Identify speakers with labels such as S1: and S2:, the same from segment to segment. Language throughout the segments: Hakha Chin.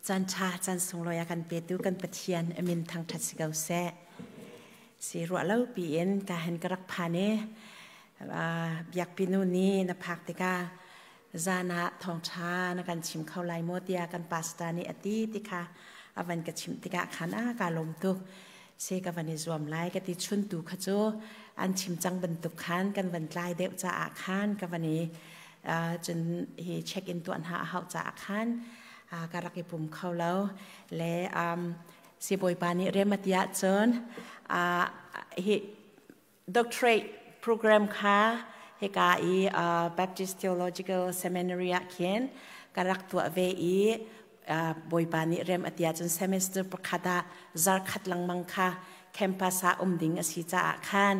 S1: Caan ṭha caan sunglawi a kan petu kan Pathian a min thangṭhat si ko seh. Si ruah lo piin ka hen ka rak phan i biakpinu nih na phak tikah zan ah thawngṭha na kan chim kho lai maw tiah kan pastor nih a ti ti kha a van ka chimh tikah khan a ka lawm tuk. Si ka van i zuam lai ka ti chun tu kha cu an chim cang bantuk khan kan van tlai deuh caah khan ka van i cun hi check in tuah hna a hauh caah khan ka rak i pum kho lo le sibawipa nih rem a ti ahcun hi doctorate program kha hika i Baptist Theological Seminary ah khin ka rak tuah ve i bawipa nih rem a ti ahcun semester pakhat ah zarkhat lengmang kha campus ah um ding a si caah khan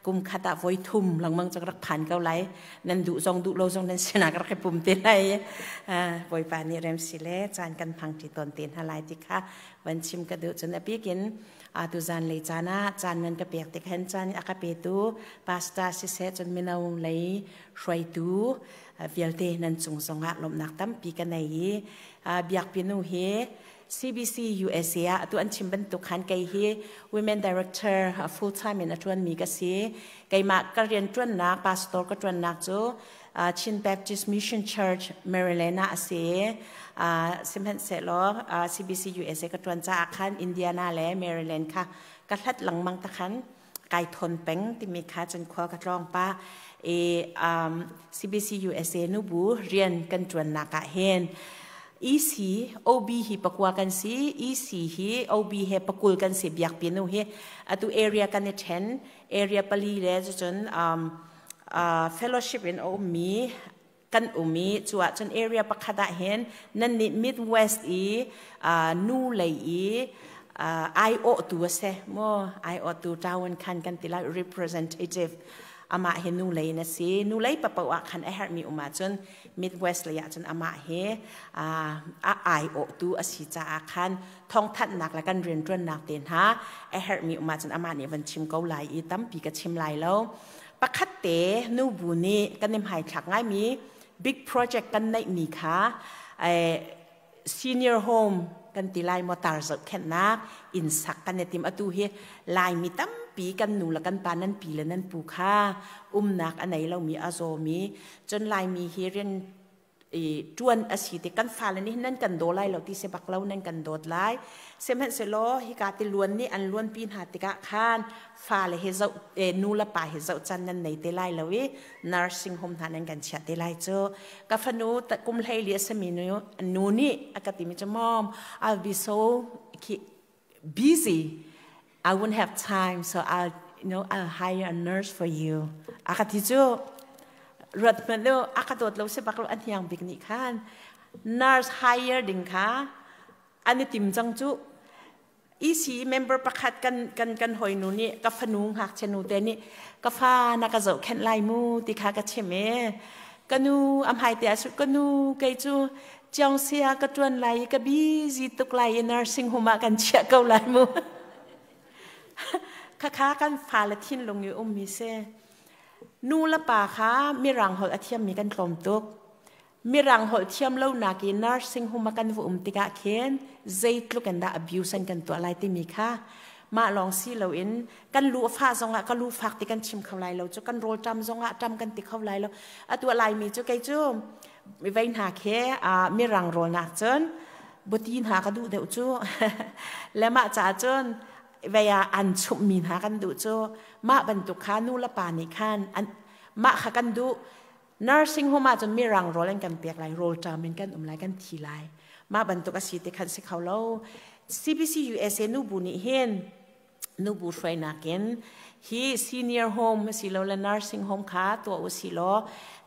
S1: kum khat ah voi thum lengmang cu rak phan ko lai nan duh zong duh lo zong nan sinah ka rak i pum te lai bawipa nih rem si le caan kan hmang ṭi tawn te hna lai ti kha van chim ka duh cun a bikin atu zan lei caan ah caan nan ka pek tik hen caan a ka petu pastor siseh cun mino lei hruaitu vialte nan cung zongah lawmhnak tampi ka nei i biakpinu hi CBC USA ah atu an chim bantuk khan kei hi women director full time in a ṭuanmi ka si. Keimah ka rian ṭuannak pastor ka ṭuannak cu Chin Baptist Mission Church Maryland ah a si. Sihmanhsehlaw CBC USA ka ṭuan caah khan Indiana le Maryland kha ka hlat lengmang ta khan kai thawn peng timi kha cun khua ka tlawng pa i CBC USA nubu rian kan ṭuannak ah hin EC OB hi pakua kan si EC hi OB he pakul kan si biakpi nu hi atu area kan i ṭhen area pali le cucun fellowship in a ummi kan um i cu ah cun area pakhat ah hin nan nih Midwest i nu lei i aiawhtu a si maw aiawhtu ṭawan khan kan ti lai representative amah hi nu lei in a si nu lei papoh ah khan a herhmi um ahcun Midwest lei ah cun amah hi a aiawhtu a si caah khan thawngthanhnak le kan rianṭuannak te hna a herhmi um ahcun amah nih van chim ko lai i tampi ka chim lai lo Pakhat te nubu nih kan i hmaithlak ngaimi big project kan neihmi kha senior home kan ti lai maw tar zohkhenhnak inn sak kan i tim atu hi Laimi tampi kan nu le kan pa nan pi le nan pu kha umnak a nei lomi a zawmi cun Laimi hi rian i ṭuan a si ti kan fale nih nan kan daw lai lo ti si bak lo nan kan dawt lai sihmanhsehlaw hika ti luan nih an luanpi hna tikah khan fale hi zoh nu le pa hi zoh can nan nei te lai lo i nursing home hna nan kan chiah te lai cu ka fanu kum 14 a simi nu nih a ka timi cu mom I'll be so busy I won't have time so I'll you know I'll hire a nurse for you a ka ti cu ruat hmanh u a ka dawt lo si bak lo a hniang bik nih khan nurse hire ding kha an i tim cang cu EC member pakhat kan kan kan hoi nu nih ka fanu ngakchia nu te nih ka fa na ka zohkhenh lai mu ti kha ka chim e ka nu a hmai te ah ka nu kei cu Chiang sia ka ṭuan lai i ka busy tuk lai i nursing home ah kan chiah ko lai mu. Khakha kan fale thinlung i ummi si. Nu le pa kha mirang holh a thiammi kan tlawm tuk. Mirang holh thiam lo nak i nursing home ah kan va um tikah khin zeitluk in dah abuse an kan tuah lai timi kha mah lawng si loin kan lu a fah zongah ka lu fak ti kan chim kho lai lo cu kan rawl ṭam zongah ṭam kan ti kho lai lo atu a laimi cu kei cu vei hna khi mirang rawl nak cun buti hna ka duh deuh cu le mah caah cun vei ah an chumhmi hna kan duh cu mah bantuk kha nu le pa nih khan an mah kha kan duh nursing home ah cun mirang rawl an kan pek lai rawl ṭam in kan um lai kan thi lai mah bantuk a si ti khan si kho lo CBC USA nubu nih hin nubu hruainak in hi senior home asilole nursing home kha tuah u silaw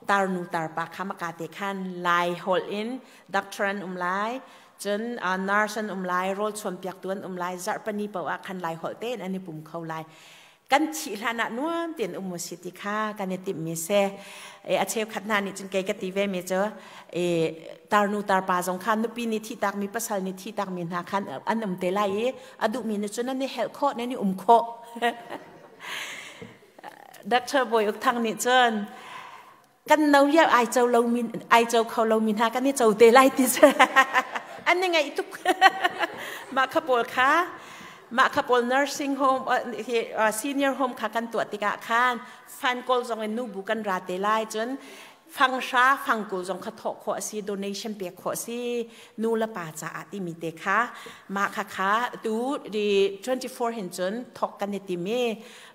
S1: tarnu tarpa kha maka te khan lai holh in doctor an um lai cun nurse an um lai rawl chuanpiaktu an um lai zarhpani paoh ah khan lai holh tein an i pum kho lai kan thih hlan ah nuam tein um u si ti kha kan i timhmi si a cheukhat hna nih cun kei ka ti ve mi cu tarnu tarpa zong kha nupi nih thihtakmi pasal nih thihtakmi hna khan an um te lai i a duhmi nih cun nan i helh khawh nan i um khawh Dr. Bawi Uk Thang nih cun kan no lio ai co lo mi ai co kho lo mi hna kan i co te lai ti An ni ngaih tuk. Mah kha pawl kha mah kha pawl nursing home senior home kha kan tuah tikah khan fan kawl zong in nubu kan ra te lai. Cun fanghra fangkul zong kha thawh khawh a si, donation pek khawh a si, nu le pa caah timi te kha. Mah kha kha tu di 24 hin cun thawk kan i tim i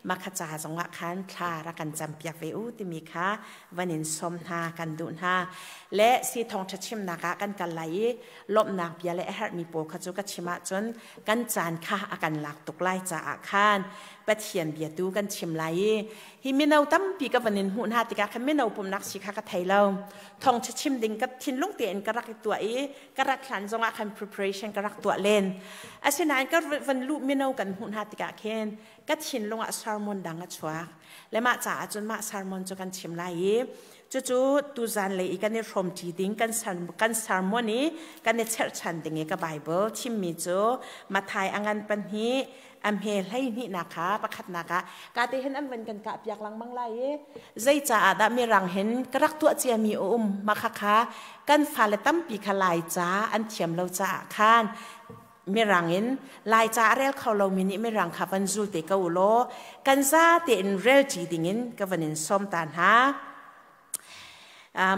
S1: mah kha ca zong ah khan thla rak kan cam piak ve u timi kha van in som hna kan duh hna. Le si thawngṭha chimnak ah kan kal lai i lawmhnak bia le a herhmi pawl kha cu ka chim ahcun kan caan kha a kan lak tuk lai caah khan Pathian bia tu kan chim lai i hi mino tampi ka van in hmuh hna tikah khan mino pumnak si kha ka thei lo. Thawngṭha chim ding ka thinlung tein ka rak i tuah i ka rat hlan zongah khan preparation ka rak tuah len. Asinain ka van luh mino kan hmuh hna tikah khin ka thinlung ah sermon dang a chuak le mah caah cun mah sermon cu kan chim lai i cucu tuzan lei i kan i hrawmṭi ding kan sermon i kan i cherhchan ding i ka Bible thimmi cu Mathai a ngan 2 a hme 12 nak kha pakhatnak ah ka te hin an van kan kah piak lengmang lai i zei caah dah mirang hin ka rak tuah ciami a um. Mah kha kan fale tampi kha Lai ca an thiam lo caah khan mirang in Lai ca a rel kho lomi nih mirang kha van zul te ko u law kan za tein rel ṭi dingin ka van in sawm ta hna.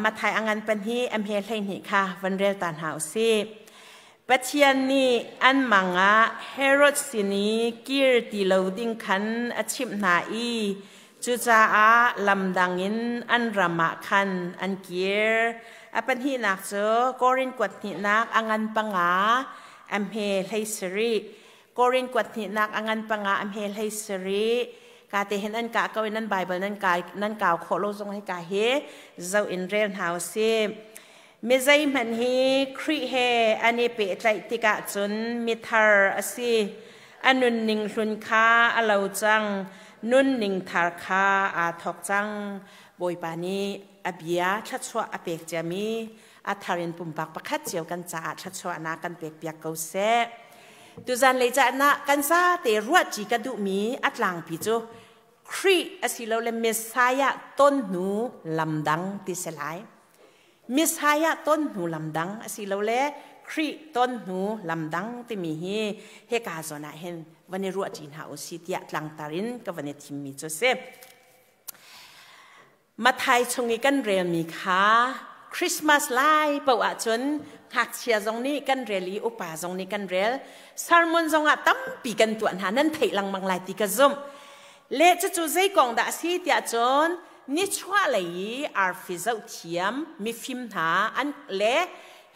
S1: Mathai a ngan 2 a hme 12 kha van rel ta hna u sih. Pathian nih an mang ah Herod sin i kir ti lo ding khan a chimh hna i cucaah lamdang in an ram ah khan an kir. A pahnihnak cu Korin kuat hnihnak a ngan 5 a hme 17. Korin kuat hnihnak a ngan 5 a hme 17. Ka te hin an kah ko i nan Bible nan kai nan kau khawh lo zong hi ka hi zoh in rel hna u sih. Mi zeihmanh hi Khrih he an i pehtlaih tikah cun mithar a si. A nunning hlun kha a lo cang, nunning thar kha aa thawk cang. Bawipa nih a bia thluachuah a pek ciami a thar in pumpak pakhat cio kan caah thluachuahnak kan pekpiak ko seh. Tuzan lei caan ah kan zate ruahṭi ka duhmi a tlangpi cu Khrih asilole Messiah ton hnu lamdang ti si lai. Messiah ton hnu lamdang asilole Khrih ton hnu lamdang timi hi hika zawn ah hin van i ruahṭi hna u si tiah tlangtar in ka van i thimmi cu a si. Mathai chung i kan relmi kha Christmas lai paoh ahcun ngakchia zong nih kan rel i upa zong nih kan rel. Sermon zong ah tampi kan tuah hna, nan theih lengmang lai ti ka zumh. Le cucu zei kong dah a si tiah cun nichuah lei i arfi zohthiam mifim hna an le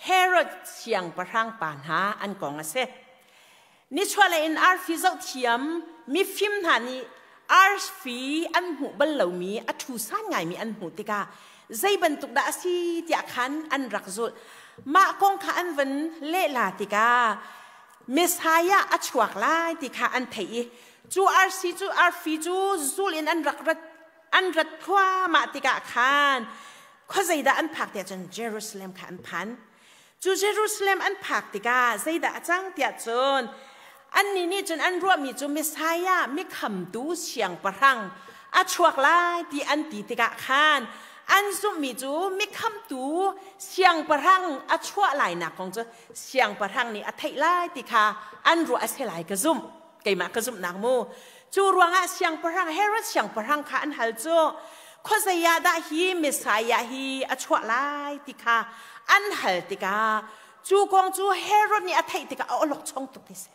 S1: Herod siangpahrang pa hna an kong a si. Nichuahlei in arfi zohthiam mifim hna nih arfi an hmuh bal lomi a ṭhu san ngaimi an hmuh tikah zei bantuk dah a si tiah khan an rak zulh. Mah kong kha an van lehla tikah Messiah a chuak lai ti kha an theih i cu arsi cu arfi cu zul in an rak rat an rat thluahmah tikah khan khuazeidah an phak tiah cun Jerusalem kha an phan. Cu Jerusalem an phak tikah zeidah a cang tiah cun annih nih cun an ruahmi cu Messiah mikhamtu siangpahrang a chuak lai ti an ti tikah khan an zumhmi cu mikhamtu siangpahrang a chuah lainak kong cu siangpahrang nih a theih lai ti kha an ruah a si lai ka zumh. Keimah ka zumhnak mu. Cu ruangah siangpahrang Herod siangpahrang kha an hal cu khuazei ah dah hi Messiah hi a chuah lai ti kha an hal tikah cu kong cu Herod nih a theih tikah a awlok chong tuk ti si.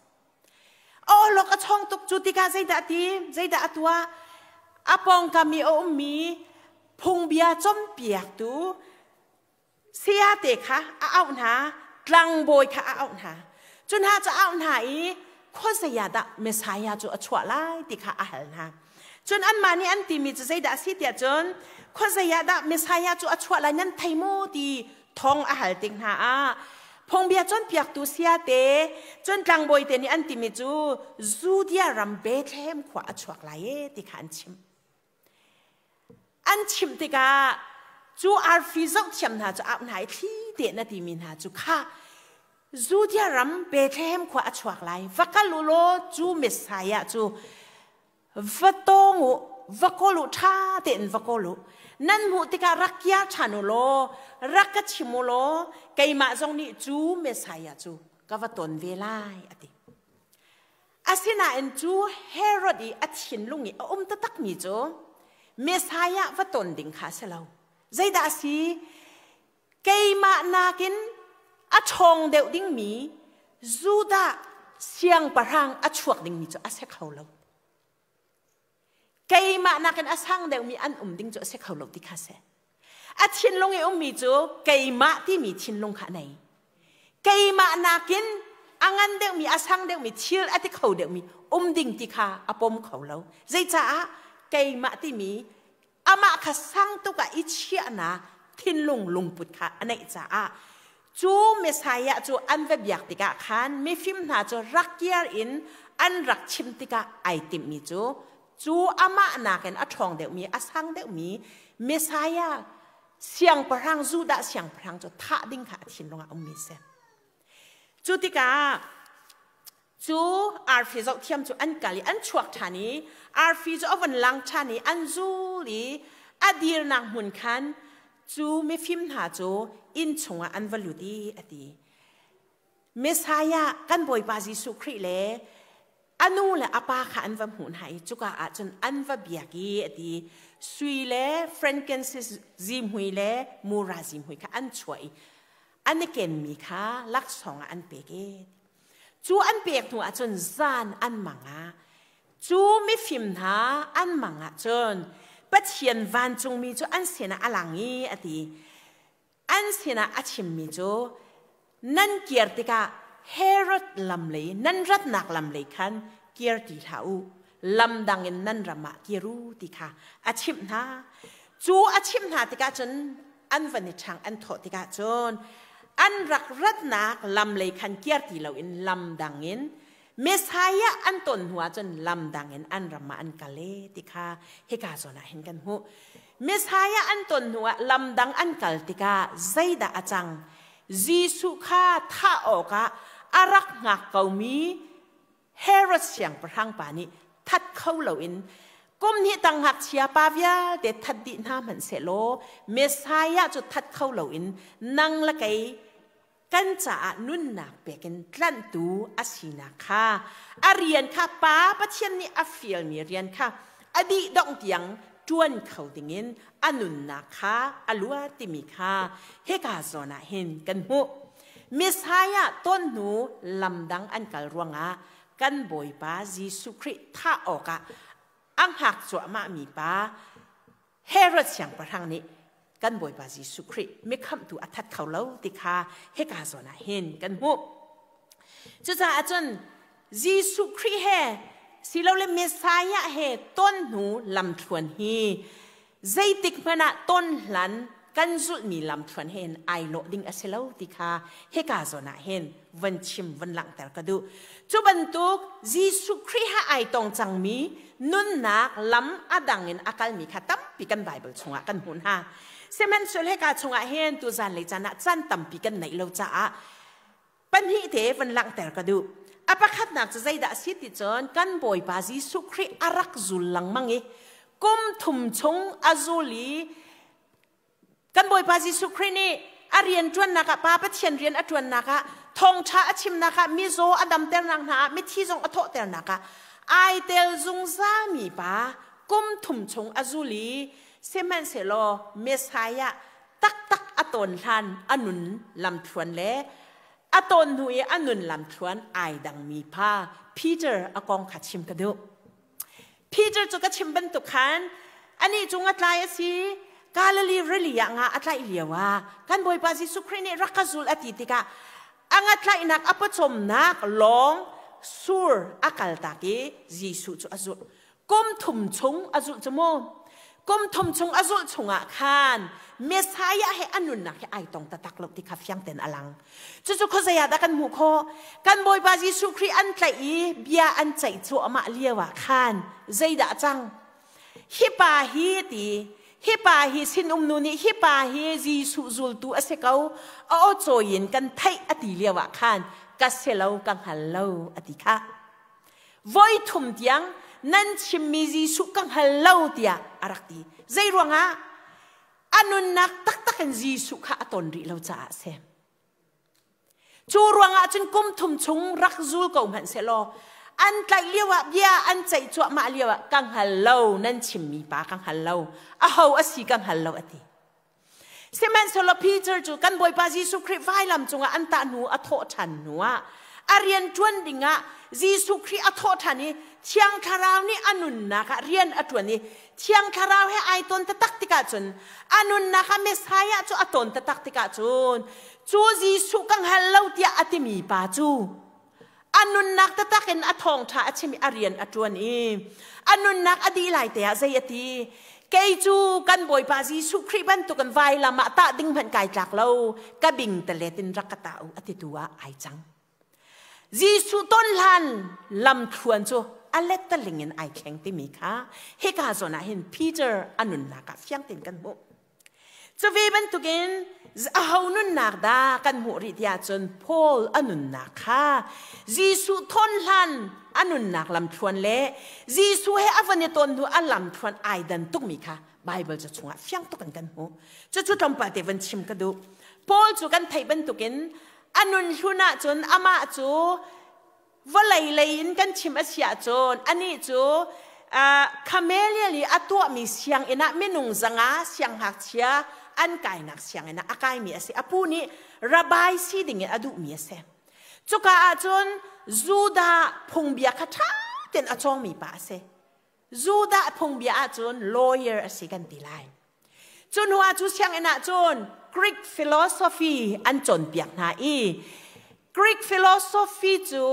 S1: A awlok a chong tuk. Cu tikah zeidah a ti? Zeidah a tuah? A pawngkam i a ummi phungbia cawnpiaktu sayate kha a auh hna, tlangbawi kha a auh hna. Cu hna cu a auh hna i khuazei ah dah Messiah cu a chuah lai ti kha a hal hna. Cun anmah nih an timi cu zeidah a si tiah cun khuazei ah dah Messiah cu a chuah lai nan thei maw ti thong a hal tik hna ah phungbia cawnpiaktu sayate cun tlangbawi te nih an timi cu Judea ram Bethlehem khua a chuak lai e ti kha an chim. An chimh tikah cu arfi zohthiam hna cu au hna i thli te na timi hna cu kha Judea ram Bethlehem khua a chuak lai, va kal u law cu Messiah cu va tawng u, va kawl u, ṭha tein va kawl u. Nan hmuh tikah rak kiar ṭhan u law rak ka chim u law keimah zong nih cu Messiah cu ka va ton ve lai, a ti. Asinain cu Herod i a thinlung i a um taktakmi cu Messiah va ton ding kha a si lo. Zeidah a si? Keimah nakin a ṭhawng deuh dingmi Judah siangpahrang a chuak dingmi cu a si kho lo. Keimah nakin a sang deuhmi an um ding cu a si kho lo ti kha si. A thinlung i ummi cu keimah timi thinlung kha a nei. Keimah nakin a ngan deuhmi, a sang deuhmi, thil a ti kho deuhmi um ding ti kha a pom kho lo. Zeicaah keimah timi amah kha sang tuk ah i chiahnak thinlung lungput kha a neih caah cu Messiah cu an va biak tikah khan mifim hna cu rak kiar in an rak chim tikah ai timhmi cu cu amah nakin a ṭhawng deuhmi a sang deuhmi Messiah siangpahrang Judah siangpahrang cu thah ding kha a thinlung ah ummi si. Cu tikah cu arfi zohthiam cu an kal i an chuak ṭhan i arfi cu a vun lang ṭhan i an zul i a dirnak hmun khan cu mifim hna cu inn chungah an va lut i a ti. Messiah kan Bawipa Jesuh Khrih le a nu le a pa kha an va hmuh hna i cuka ah cun an va biak i a ti. Sui le frankincense zihmui le mura zihmui kha an chuah i an i kenmi kha laksawng ah an pek i Cu an pek hnu ahcun zan an mang ah cu mifim hna an mang ahcun Pathian vancungmi cu an sinah a lang i a ti. An sinah a chimmi cu nan kir tikah Herod lam lei nan ratnak lam lei khan kir ti hlah u lam dang in nan ram ah kir u ti kha a chimh hna. Cu a chimh hna tikah cun an van i ṭhang an thawh tikah cun an rak ratnak lam lei khan kiar ti loin lam dang in Messiah an ton hnu ah cun lam dang in an ram ah an kal e ti kha hika zawn ah hin kan hmuh. Messiah an ton hnu ah lam dang an kal tikah zeidah a cang? Jesuh kha thah awkah a rak hngak komi Herod siangpahrang pa nih that kho loin kum hnih tang ngakchia pa vialte that dih hna hmanh sehlaw Messiah cu that kho loin nang le kei kan caah nunnak pekin tlanhtu a sinak kha a rian kha Pa Pathian nih a fialmi rian kha a dih dongh tiang ṭuan kho dingin a nunnak kha a luat timi kha hika zawn ah hin kan hmuh. Messiah ton hnu lamdang an kal ruangah kan Bawipa Jesuh Khrih thah awkah a hngak cuahmahmi pa Herod siangpahrang nih kan Bawipa Jesuh Khrih mikhamhtu a that kho lo ti kha hika zawn ah hin kan hmuh. Cucaah cun Jesuh Khrih he silole Messiah he ton hnu lamthluan hi zeitik hmanh ah ton hlan kan zulhmi lamthluan he hin ai lawh ding a si lo ti kha hika zawn ah hin von chim von langhter ka duh. Cu bantuk Jesuh Khrih he ai tong cangmi nunnak lam a dang in a kalmi kha tampi kan Bible chungah kan hmuh hna. Sihmanhsehlaw hika chungah hin tuzan lei caan ah caan tampi kan neih lo caah pahnih te van langhter ka duh. A pakhatnak cu zeidah a si ti cun kan Bawipa Jesuh Khrih a rak zul lengmang i kum thum chung a zul i kan Bawipa Jesuh Khrih nih a rian ṭuannak ah Pa Pathian rian a ṭuannak ah thawngṭha a chimnak ah mizaw a damternak hna ah mithi zong a thawhternak ah ai tel zungzalmi pa kum thum chung a zul i sihmanhsehlaw Messiah taktak a tawn hlan a nun lamthluan le a tawn hnu i a nun lamthluan ai dangmi pa Peter a kong kha chim ka duh. Peter cu ka chim bantuk khan anih cu ngatlai a si Galilee rili ah nga a tlaih lio ah kan Bawipa Jesuh Khrih nih rak ka zul a ti tikah a ngatlaihnak a pawcawmnak lawng sur a kaltak i Jesuh cu a zulh. Kum thum chung a zulh cu mu. Kum thum chung a zulh chungah khan Messiah he a nunnak he ai tong taktak lo ti kha fiang ten a lang. Cucu khuazei ah dah kan hmuh khawh? Kan Bawipa Jesuh Khrih an tlaih i bia an ceih cuahmah lio ah khan zeidah a cang? Hi pa hi ti hi pa hi sinum nu nih hi pa hi Jesuh zultu a si ko a aw cawi in kan theih a ti lio ah khan ka si lo ka hngal lo a ti kha. Voi thum tiang nan chimmi Jesuh ka hngal lo tiah a rak ti. Zei ruangah? A nunnak taktak in Jesuh kha a ton rih lo caah a si. Cu ruangah cun kum thum chung rak zul ko hmanh sehlaw an tlaih lio ah bia an ceih cuahmah lio ah ka hngal lo, nan chimmi pa ka hngal lo, aho a si ka hngal lo a ti. Sihmanhsehlaw Peter cu kan Bawipa Jesuh Khrih vailam cungah an tah hnu a thawh ṭhan hnu ah a rian ṭuan dingah Jesuh Khrih a thawh ṭhan i Thiang Thlarau nih a nunnak ah rian a ṭuan i Thiang Thlarau he ai ton taktak tikah cun a nunnak ah Messiah cu a ton taktak tikah cun cu Jesuh ka hngal lo tiah a timi pa cu a nunnak taktak in a thawngṭha a chim i a rian a ṭuan i a nunnak a dih lai te ah zei a ti? Kei cu kan Bawipa Jesuh Khrih bantukin vailam ah tah ding hmanh kai tlak lo, ka bing talet in rak ka tah u a titu ah ai cang. Jesuh ton hlan lamthluan cu a lettaling in ai thleng timi kha hika zawn ah hin Peter a nunnak ah fiang tein kan hmuh. Cu ve bantukin aho nunnak dah kan hmuh rih tiah cun Paul a nunnak kha Jesuh thawn hlan a nunnak lamthluan le Jesuh he a van i tawn hnu a lamthluan ai dan tukmi kha Bible ca chungah fiang tuk in kan hmuh. Cucu tlawmpal te van chim ka duh. Paul cu kan theih bantukin a nun hlun ahcun amah cu vawlei lei in kan chim a si ahcun anih cu Gamaliel i a tuahmi sianginn ah minung 500 siangngakchia an kainak sianginn ah a kaimi a si. A pu nih rabbi si ding in a duhmi a si. Cuka ahcun Judah phungbia kha ṭha tein a cawngmi pa a si. Judah phungbia ahcun lawyer a si kan ti lai. Cu hnu ah cu sianginn ah cun Greek philosophy an cawnpiak hna i Greek philosophy cu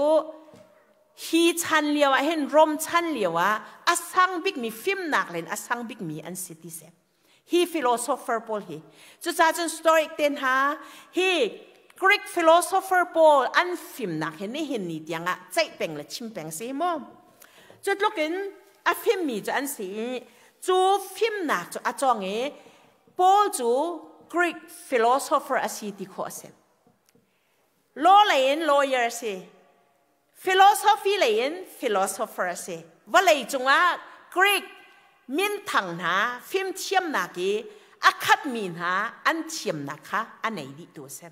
S1: hi chan lio ah hin Rom chan lio ah a sang bikmi fimnak len a sang bikmi an si ti si. Hi philosopher pawl hi. Cucaah cun Stoic te hna hi Greek philosopher pawl an fimnak hi nihin ni tiang ah ceih peng le chim peng si mu. Cu tluk in a fimmi cu an si i cu fimnak cu a cawng i Paul cu Greek philosopher a si ti khawh a si. Law lei in lawyer a si. Philosophy lei in philosopher a si. Vawlei cungah Greek minthang hna fimthiamnak i a khatmi hna an thiamnak kha a nei dihtu a si.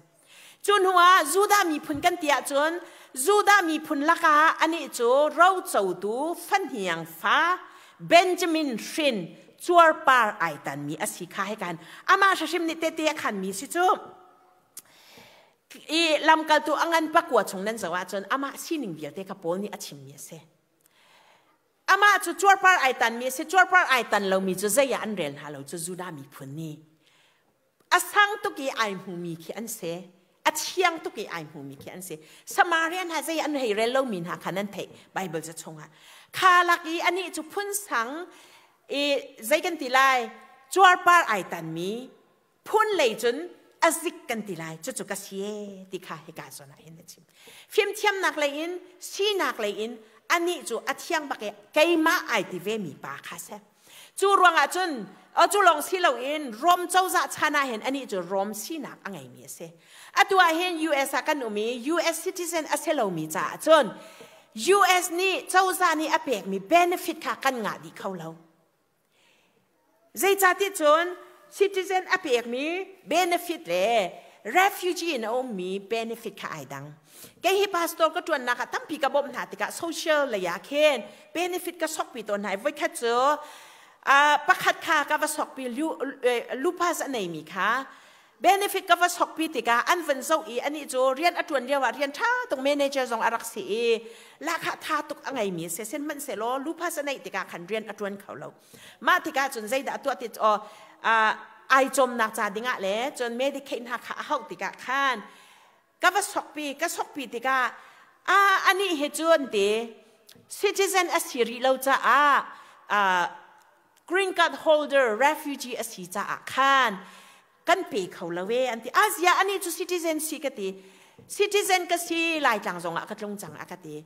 S1: Cu hnuah Judah miphun kan ti ahcun Judah miphun lakah anih cu rocotu fahniang fa Benjamin hrin cuarpar ai tanmi a si kha hei kan amah hrim nih tehte a khanmi si cu. I lamkaltu a ngan pakua chung nan zoh ahcun amah sining vialte kha Paul nih a chimmi a si. Amah cu cuarpar ai tanmi a si. Cuarpar ai tan lomi cu zei ah an rel hna lo cu Judah miphun nih. A sang tuk i ai hmumi khi an si. A thiang tuk i ai hmumi khi an si. Samaria hna zei an hei rel lomi hna kha nan theih Bible ca chungah. Kha lak i anih cu phun sang i zei kan ti lai cuarpar ai tanmi phun lei cun a zik kan ti lai cucu ka si e ti kha hika zawn ah hin a chim. Fimthiamnak lei in sinak lei in anih cu a thiang bak i keimah ai ti ve mi pa kha si. Cu ruangah cun cu lawng si loin Rom cozah chan ah hin anih cu Rom sinak a ngeimi a si. Atu ah hin US ah kan um i US citizen a si lomi caah cun US nih cozah nih a pekmi benefit kha kan ngah dih kho lo. Zeicahtiah cun citizen a pekmi benefit le refugee in a ummi benefit kha ai dang. Kei hi pastor ka ṭuannak ah tampi ka bawmh hna tikah social lei ah khin benefit ka sokpi tawn hna i voikhat cu pakhat kha ka va sokpi lupus a neimi kha benefit ka va sokpi tikah an van zoh i anih cu rian a ṭuan lio ah rian ṭha tuk manager zong a rak si i lahkhah ṭha tuk a ngeimi a si. Sihmanhsehlaw lupus a neih tikah khan rian a ṭuan kho lo. Mah tikah cun zeidah a tuah ti aw ai cawmnak ca dingah le cun Medicaid hna kha a hauh tikah khan ka va sokpi ka sokpi tikah a anih hi cu an ti citizen a si rih lo caah green card holder refugee a si caah khan kan pe kho lo e an ti. Asia ani cu citizen si ka ti. Citizen ka si Laitlang zong ah ka tlung cang a ka ti.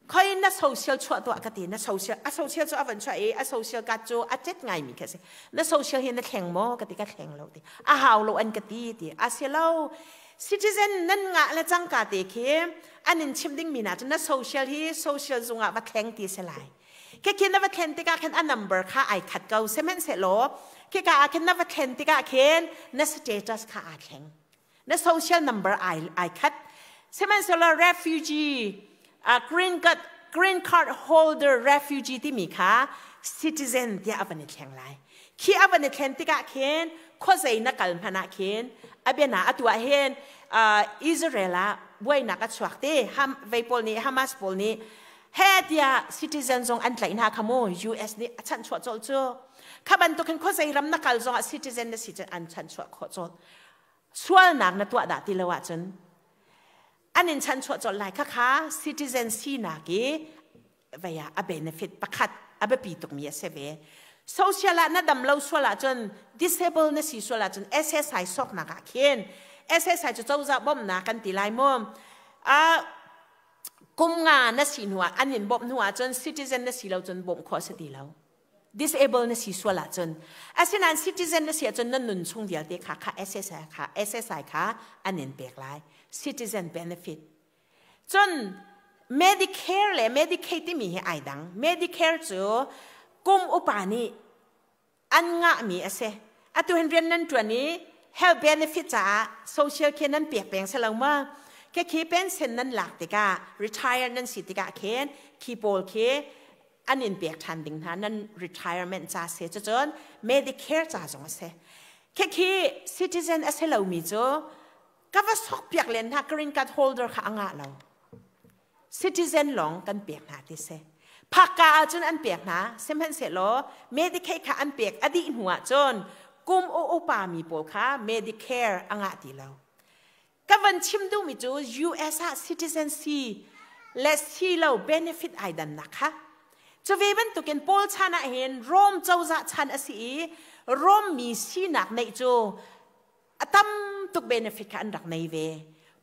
S1: Khoi na social chuah tuah ka ti. Na social a social cu a van chuah i a social card cu a tet ngai mi kha si. Na social hi na thleng maw ka ti. Ka thleng lo ti. A hau lo an ka ti ti. A si lo, citizen nan ngah le cangka te khi an in chim ding mi na cu na social hi social zung ah va thleng ti si lai. Khi na va thlen tikah khan a number kha ai khat ko. Sihmanhsehlaw khika ah khin na va thlen tikah khin na status kha aa thleng. Na social number ai ai khat. Sihmanhsehlaw refugee green card holder refugee timi kha citizen tiah a van i thleng lai. Khi a van i thlen tikah khin khuazei na kal hmanh ah khin a biana atu ah hin Israel ah buainak a chuak te ham vei pawl nih, Hamas pawl nih he tiah citizen zong an tlaih hna kha mu. US nih a chanhchuah colh cu. Kha bantuk hin khuazei ram na kal zong ah citizen na si cun an chanhchuah khawh colh, sualnak na tuah dah ti lo ahcun an in chanhchuah colh lai. Kha kha citizen sinak i vei ah a benefit pakhat, a biapi tukmi a si ve. Social ah na dam lo sual ahcun, disable na si sual ahcun, SSI soknak ah khin, SSI cu cozah bawmhnak kan ti lai mu, kum nga na si hnu ah an in bawmh hnu ahcun, citizen na si lo cun bawmh khawh a si ti lo, disable na si sual ahcun. Asinain citizen na si ahcun nan nun chung vialte kha kha SSI kha, SSI kha an in pek lai, citizen benefit. Cun Medicare le Medicaid timi hi ai dang. Medicare cu kum upa nih an ngahmi a si. Atu hin rian nan ṭuan i health benefit caah social care nan pek peng si lo ma? Khi khi pension nan lak tikah, retire nan si tikah khin khi pawl khi an in pek ṭhan ding hna, nan retirement ca si. Cucun Medicare ca zong a si. Khi khi citizen a si lomi cu ka va sok piak len hna, green card holder kha a ngah lo. Citizen lawng kan pek hna ti si. Phakka ahcun an pek hna, sihmanhsehlaw Medicaid kha an pek a dih hnu ahcun kum u upa mi pawl kha Medicare a ngah ti lo. Ka van chim duhmi cu US ah citizen si le si lo benefit ai dannak kha. Cu ve bantukin Paul chan ah hin Rome cozah chan a si i Rome mi sinak neih cu a tam tuk benefit kha an rak nei ve.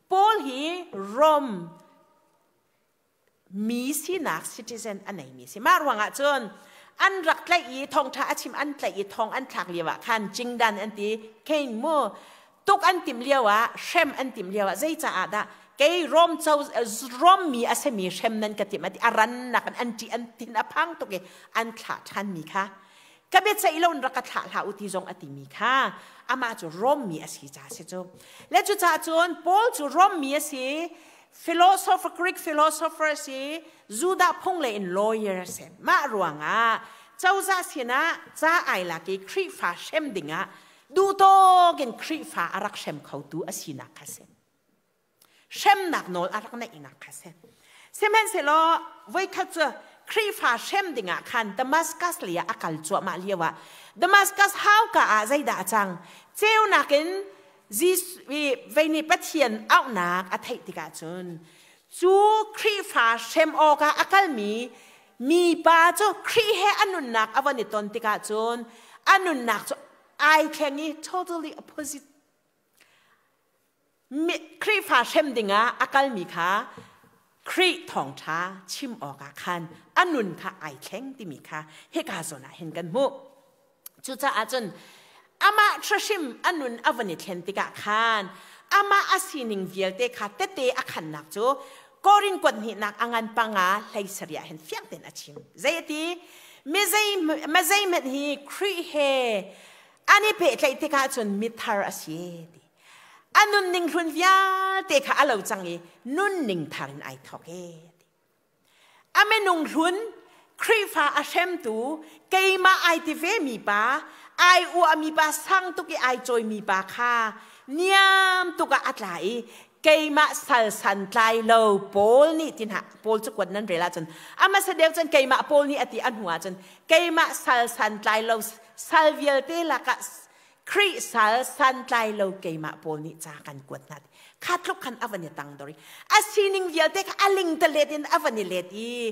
S1: Paul hi Rome mi sinak, citizen a neimi si. Mah ruangah cun an rak tlaih i thawngṭha a chim, an tlaih i thong an thlak lio ah khan jingdan an ti khein mu, tuk an timh lio ah, hrem an timh lio ah, zei caah dah kei Rom co Rom mi a simi hrem nan ka timh ati. A rannak an ṭih, an thin a phang tuk i an thlah ṭhan mi kha, ka biaceih lo in rak ka thlah hlah u ti zong a timi kha, amah cu Rom mi a si ca si cu. Le cucaah cun Paul cu Rom mi a si, philosopher, Greek philosopher a si, Judah phung le in lawyer a si. Mah ruangah cozah sinah ca ai lak i Khrihfa hrem dingah duhtawk in Khrihfa a rak hrem khotu a sinak kha si, hremnak nawl a rak neihnak kha si. Sihmanhsehlaw voikhat cu Khrihfa hrem dingah khan Damascus lei ah a kal cuahmah lio ah Damascus hauka ah zeidah a cang? Ceunak in vei nih Pathian auhnak a theih tikah cun cu Khrihfa hrem awkah a kalmi mipa cu Khrih he a nunnak a von i ton tikah cun a nunnak cu ai thleng i totally opposite. Khrihfa hrem dingah a kalmi kha Khrih thawngṭha chim awkah khan a nun kha ai thleng timi kha hika zawn ah hin kan hmuh. Cucaah cun amah hrim a nun a van i thlen tikah khan amah a sining vialte kha tete a khannak cu Korin kuat hnihnak a ngan 5:17 ah hin fiang tein a chim. Zei a ti? Mi zeihmanh hi Khrih he an i pehtlaih tikah cun mithar a si ti. A nunning hlun vialte kha a lo cang i nunning thar in ai thawk e. A minung hlun, Khrihfa a hremtu keimah ai ti ve mi pa, ai uah mi pa, sang tuk i ai cawi mi pa kha niam tuk ah a tla i keimah sal san tlai lo Paul nih tin ha. Paul cu kuat nan rel ahcun a hmasa deuh cun keimah Paul nih a ti, a hnu ahcun keimah sal san tlai lo, sal vialte lakah Khrih sal santlai lo keimah Paul nih ca kan kuat hna. Kha tluk khan a van i tang dor i a sining vialte kha a ling talet in a van i let i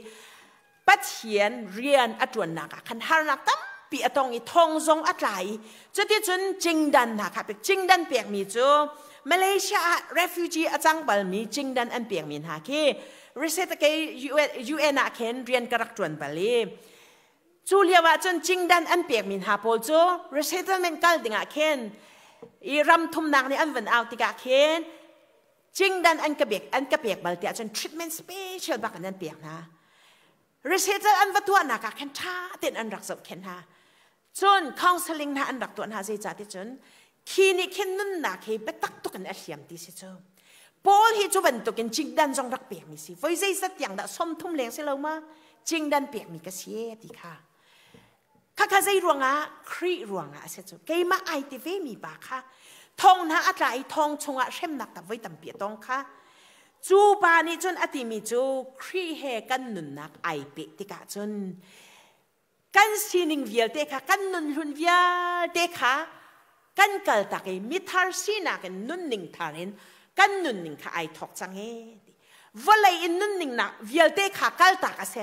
S1: Pathian rian a ṭuannak ah khan harnak tampi a tong i thong zong a tla i cuticun cingdan hna kha pek. Cingdan pekmi cu Malaysia ah refugee a cang balmi cingdan an pekmi hna khi reset ke UN ah khin rian ka rak ṭuan bal i cu lio ah cun cingdan an pekmi hna pawl cu resettlement kal dingah khin i ram thumnak nih an van au tikah khin cingdan an ka pek, an ka pek bal tiah cun treatment special bak in an pek hna. Research an va tuahnak ah khan ṭha tein an rak zohkhenh hna. Cun counseling hna an rak tuah hna zeicah ti cun khi nih khin nunnak hi biatak tuk in a hliam ti si cu. Paul hi cu bantukin cingdan zong rak pekmi si. Voi zeizat tiang dah 30 leng si lo ma? Cingdan pekmi ka si e ti kha. Khakha zei ruangah Khrih ruangah a si cu. Keimah ai ti ve mi pa kha thong hna a tla i thong chungah hremnak tak voi tampi a tong kha. Cu pa nih cun a timi cu Khrih he kan nunnak ai peh tikah cun kan sining vialte kha kan nun hlun vialte kha kan kaltak i mithar sinak in nunning thar in kan nunning kha ai thawk cang e vawlei in nunning nak vialte kha kaltak a si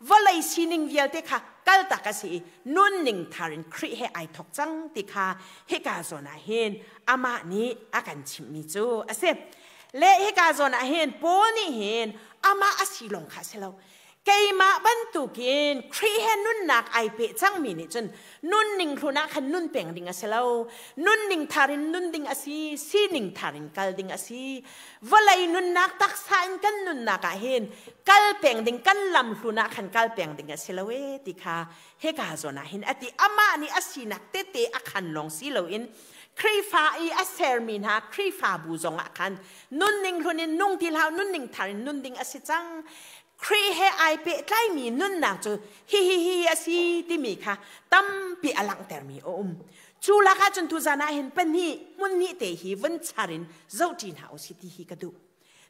S1: vawlei sining vialte kha kaltak a si i nunning thar in Khrih he ai thawk cang ti kha hika zawn ah hin amah nih a kan chimhmi cu a si le hika zawn ah hin Paul nih hin amah a si lawng kha a si lo Keimah bantukin Khrih he nunnak ai peh cangmi nih cun nunning hlun ah khan nun peng ding a si lo. Nunning thar in nun ding a si, sining thar in kal ding a si. Vawlei nunnak taksa in kan nunnak ah hin kal peng ding, kan lam hlun ah khan kal peng ding a si lo e ti kha hika zawn ah hin a ti. Amah nih a sinak tete a khan lawng si loin Khrihfa i a sermi hna Khrihfabu zong ah khan nunning hlun in nung ti hlah, nunning thar in nun ding a si cang. Khrih he ai pehtlaimi nunnak cu hihi hi a si timi kha tampi a langhtermi a um. Cu lakah cun tuzan ah hin pahnih hmun hnih te hi vun char in zohṭi hna u si ti hi ka duh.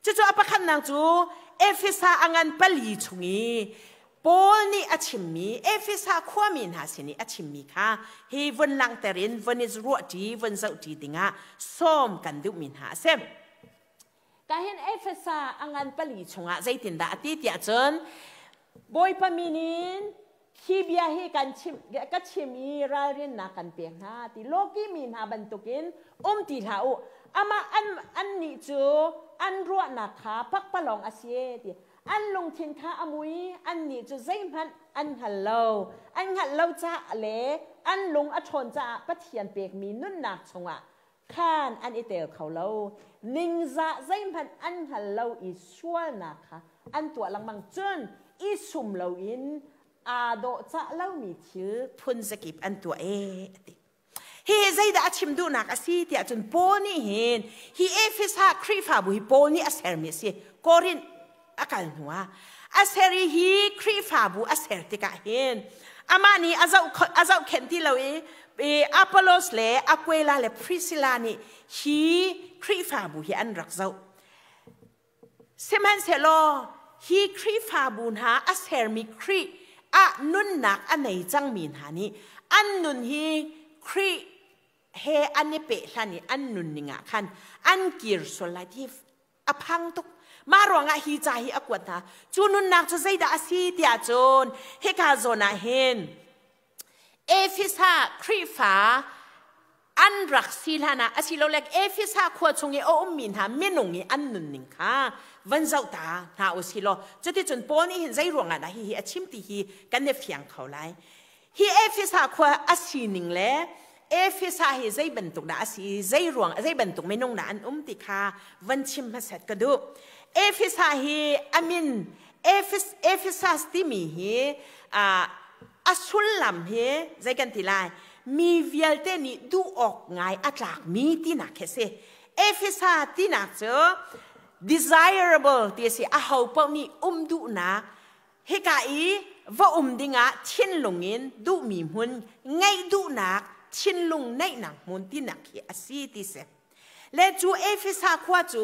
S1: Cucu a pakhatnak cu Efesa a ngan pali chung i Paul nih a chimmi Efesa khuami hna sin i a chimmi kha hi vun langhter in vun i ruahṭi vun zohṭi dingah sawm kan duhmi hna a si. Kahin Efesa a ngan pali chungah zeitindah a ti tiah cun Bawipa min in hi bia hi kan chim ka chim i ralrinnak kan pek hna ti lawki mi hna bantukin um ti hlah u amah an annih cu an ruahnak kha pakpalawng a si e ti an lungthin kha a mui annih cu zeihmanh an hngal lo an hngalh lo caah le an lung a ṭhawn caah Pathian pekmi nunnak chungah khan an i tel kho lo. Ningzah zeihmanh an hngal lo i sualnak kha an tuah lengmang. Cun i sum loin aa dawhcah lomi thil phun zakip an tuah ee a ti. Hihi zeidah a chim duhnak a si tiah cun Paul nih hin hi Efesa Khrihfabu hi Paul nih a sermi a si. Korinth a kal hnuah a ser i hi Khrihfabu a ser tikah hin amah nih a zoh a zohkhenh ti lo i Apollos le Aquila le Priscilla nih hi Khrihfabu hi an rak zoh. Sihmanhsehlaw hi Khrihfabu hna a sermi Khrih ah nunnak a nei cangmi hna nih an nun hi Khrih he an i peh hlan i an nunning ah khan an kir sual lai ti a phang tuk mah ruangah hi ca hi a kuat hna cu nunnak cu zeidah a si tiah cun hika zawn ah hin Efesa Khrihfa an rak si hlan ah asilole Efesa khua chung i a ummi hna minung i an nunning kha van zoh ta hna u si law cuticun Paul nih hin zei ruangah dah hihi a chim ti hi kan i fiang kho lai Hi Efesa khua a sining le Efesa hi zei bantuk dah a si, zei ruang zei bantuk minung dah an um ti kha van chim hmasat ka duh. Efesa hi a min Efes, Ephesus timi hi a sullam hi zei kan ti lai mi vialte nih duh awk ngai a tlakmi tinak khi a si. Efesa tinak cu desirable ti a si aho paoh nih um duhnak Hika i va um dingah thinlung in duhmi hmun ngeih duhnak thinlung neihnak hmun tinak hi a si ti si. Le cu Efesa khua cu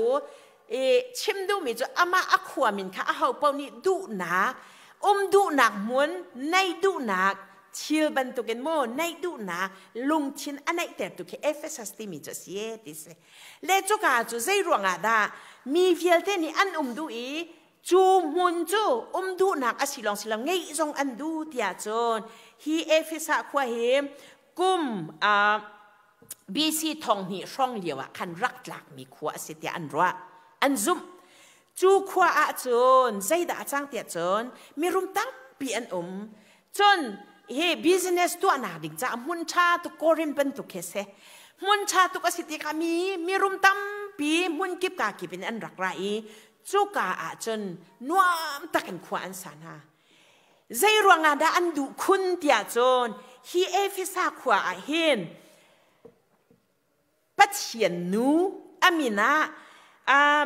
S1: chim duhmi cu amah a khua min kha aho paoh nih duhnak um duhnak hmun neih duhnak thil bantukin mu neih duhnak lungthin a neihtertu khi Ephesus timi cu a si e ti si. Le cuka cu zei ruangah dah mi vialte nih an um duh i Cu hmun cu um duhnak a si lawng si lo ngeih zong an duh tiah cun hi Efesa khua hi kum BC 2000 hrawng lio ah khan rak tlakmi khua a si tiah an ruah an zumh. Cu khua ah cun zeidah a cang tiah cun mirum tampi an um. Cun hi business tuahnak ding caah hmun ṭha tuk Korin bantuk khi a si. Hmun ṭha tuk a si tikah mi mirum tampi hmun kip ka kip in an rak ra i cuka ah cun nuam takin khua an sa hna. Zei ruangah dah an duh khun tiah cun hi Efesa khua ah hin Pathian nu a min ah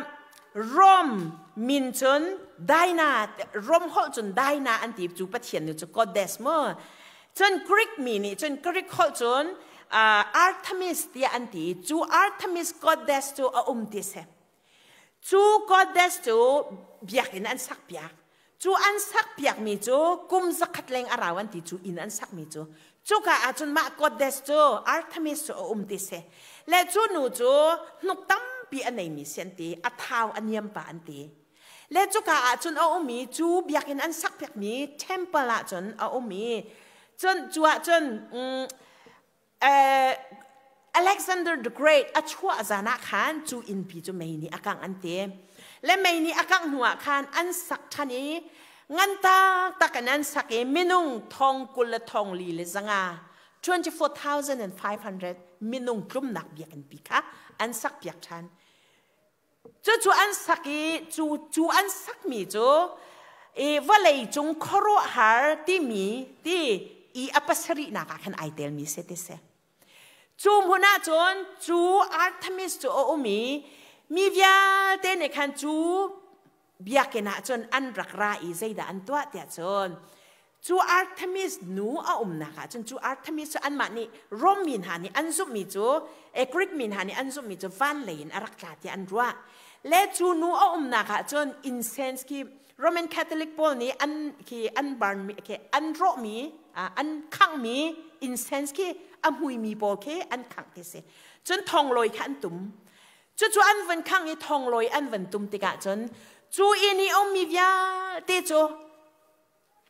S1: Rom min cun Dinah Rom holh cun Dinah an ti cu Pathian nu cu goddess mu. Cun Greek mi nih cun Greek holh cun Artemis tiah an ti. Cu Artemis goddess cu a um ti si. Cu goddess cu biakinn an sak piak. Cu an sak piakmi cu kum zakhat leng a rau an ti cu inn an sakmi cu. Cuka ahcun mah goddess cu Artemis cu a um ti si. Le cu nu cu hnuk tampi a neimi si an ti. A thau a niam pa an ti. Le cuka ahcun a um i cu biakinn an sak piakmi temple ahcun a um i cun cu ahcun Alexander the Great a chuah zan ah khan cu innpi cu mei nih a kangh an ti. Le mei nih a kangh hnu ah khan an sak ṭhan i ngan taktak in an sak i minung thong kul le thong li le zanga 24,500 minung tlumnak biakinnpi kha an sak piak ṭhan. Cucu an sak i cu cu an sakmi cu i vawlei cung khuaruahhar timi ti i a pasarihnak ah khan ai telmi si ti si. Cu hmun ah cun cu Artemis cu a um i mi vialte nih khan cu biakinn ah cun an rak ra i zeidah an tuah tiah cun cu Artemis nu a umnak ah cun cu Artemis cu anmah nih Rom mi hna nih an zumhmi cu Greek mi hna nih an zumhmi cu van lei in a rak tla tiah an ruah. Le cu nu a umnak ah cun incense khi Roman Catholic pawl nih an khi an burn mi khi an rawhmi an khanghmi incense khi a hmuimi pawl khi an khangh ti si. Cun thonglawi kha an tum. Cucu an van khangh i thonglawi an van tum tikah cun cu inn i ummi vialte cu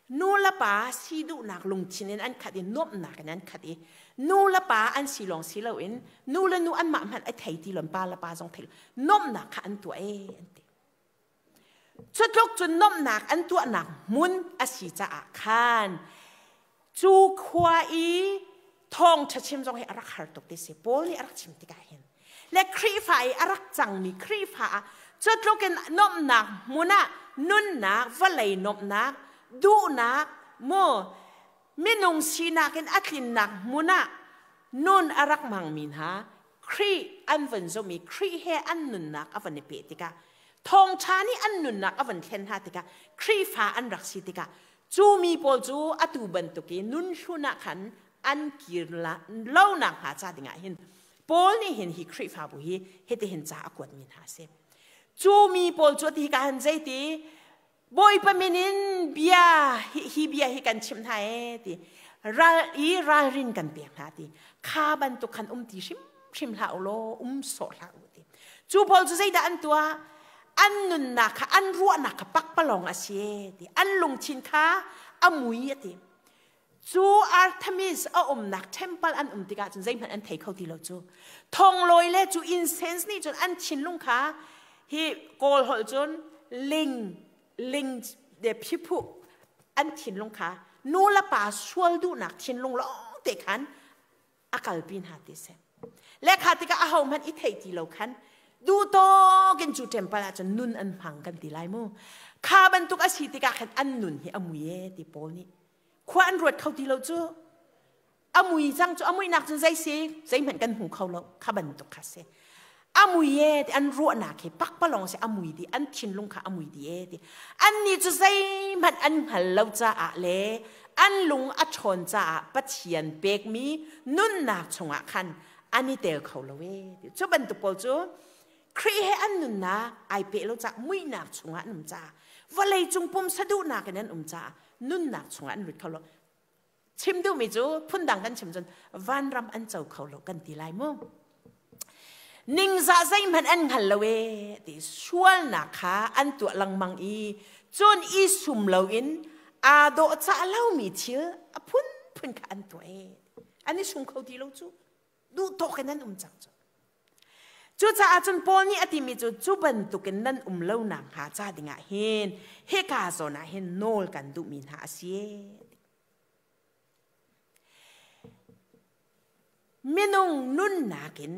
S1: nu le pa si duhnak lungthin in an khat i nuamhnak in an khat i nu le pa an si lawng si loin nu le nu anmah hmanh a thei ti lon pa le pa zong thei nuamhnak kha an tuah e an ti. Cutluk cun nuamhnak an tuahnak hmun a si caah khan cu khua i thawngṭha chim zong hi a rak har tuk ti si. Paul nih a rak chim tikah hin le Khrihfa i a rak cangmi Khrihfa ah cutluk in nuamhnak hmun ah nunnak vawlei nuamhnak duhnak mu minung sinak in a tlinnak hmun ah nun a rak hmangmi hna Khrih an van zumh i Khrih he an nunnak a van i peh tikah thawngṭha nih an nunnak a van thlen hna tikah Khrihfa an rak si tikah cu mi pawl cu atu bantuk i nun hlun ah khan an kir lo nak hnga ca dingah hin Paul nih hin hi Khrihfabu hi hitihin ca a kuatmi hna a si. Cu mi pawl cu ti ka han zeiti Bawipa min in bia hi bia hi kan chimh hna e ti ral i ralrin kan pek hna ti kha bantuk khan um ti hrimhrim hlah u law um sawh hlah u ti cu pawl cu zeidah an tuah an nunnak kha an ruahnak kha pakpalawng a si e ti an lungthin kha a mui a ti cu Artemis a umnak temple an um tikah cun zeihmanh an thei kho ti lo cu thonglawi le cu incense nih cun an thinlung kha hi kawl holh cun ling ling de phiphu an thinlung kha nu le pa sual duhnak thinlung lawng te khan a kalpi hna ti si le kha tikah aho hmanh i theih ti lo khan duh tawk in cu temple ah cun nun an hmang kan ti lai mu kha bantuk a si tikah khan an nun hi a mui e ti Paul nih khua an ruat kho ti lo cu a mui cang cu a muihnak cun zei si zeihmanh kan hmu kho lo kha bantuk kha si a mui e ti an ruahnak hi pakpalong si a mui di an thinlung kha a mui di e ti annih cu zeihmanh an hngal lo caah le an lung a ṭhawn caah Pathian pekmi nunnak chungah khan an i tel kho lo e ti cu bantuk pawl cu Khrih he an nunnak ai peh lo caah muihnak chungah an um caah vawlei cung pumsa duhnak in an um caah nunnak chungah an lut kho lo chim duhmi cu phundang kan chim cun vanram an co kho lo kan ti lai mu ningzah zeihmanh an hngal lo e ti sualnak kha an tuah lengmang i cun i sum loin aa dawh cah lomi thil a phunphun kha an tuah e an i sum kho ti lo cu duh tawk in an um cang cu Cucaah cun Paul nih a timi cu cu bantukin nan um lo nakhnga ca dingah hin hika zawn ah hin nawl kan duhmi hna a si. Minung nunnak in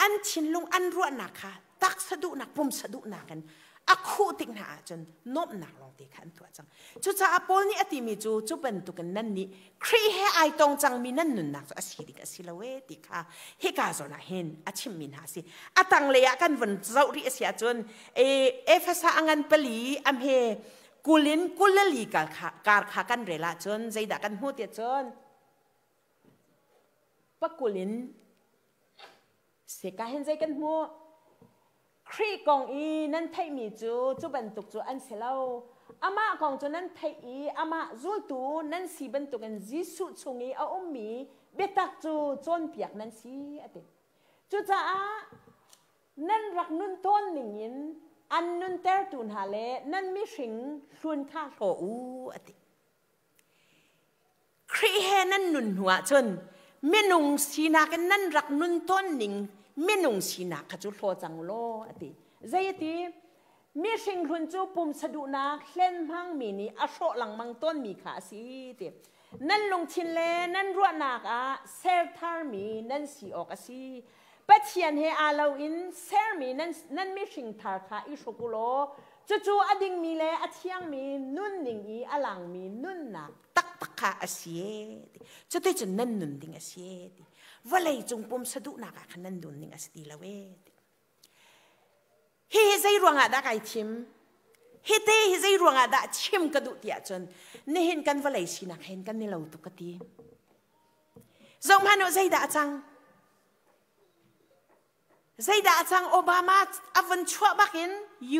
S1: an thinlung an ruahnak kha taksa duhnak pumsa duhnak in A khuh tik hna ahcun nuamhnak lawngte kha an tuah cang. Cucaah Paul nih a timi cu cu bantukin nan nih Khrih he ai tong cangmi nan nunnak cu a si ding a si lo ee ti kha hika zawn ah hin a chimmi hna a si. A tanglei ah kan vun zoh rih a si ahcun Efesa a ngan pali a hme 20 in 24 kar kha kan rel ahcun zeidah kan hmuh ti cun pakul in seka hin zei kan hmuh? Khrih kong i nan theihmi cu cu bantuk cu an si lo. Amah kong cu nan theih i amah zultu nan si bantukin Jesuh chung i a ummi biatak cu cawnpiak nan si, a ti. Cucaah nan rak nun tawn ningin an nuntertu hna le nan mihring hlun kha hlaw u, a ti. Khrih he nan nun hnu ahcun minung sinak in nan rak nun tawn ning minung sinak kha cu hlaw cang law a ti. Zei a ti? Mihring hlun cu pumsa duhnak hlen hmangmi nih a hrawh lengmang tawnmi kha a si ti. Nan lungthin le nan ruahnak ah ser tharmi nan si awk a si. Pathian he aa lo in sermi nan, nan mihring thar kha i hruk u law cucu a dingmi le a thiangmi nunning i a langmi nunnak taktak kha a si e ti. Cuticun nan nun ding a si e ti. Vawlei cung pumsa duhnak ah khan nan nun ding a si ti lo e ti. Hihi zei ruangah dah kai thim? Hi te hi zei ruangah dah chim ka duh ti ahcun nihin kan vawlei sinak hen kan ni lo tuk ka ti. Zohhmanh u zeidah a cang? Zeidah a cang? Obama a vun chuah bakin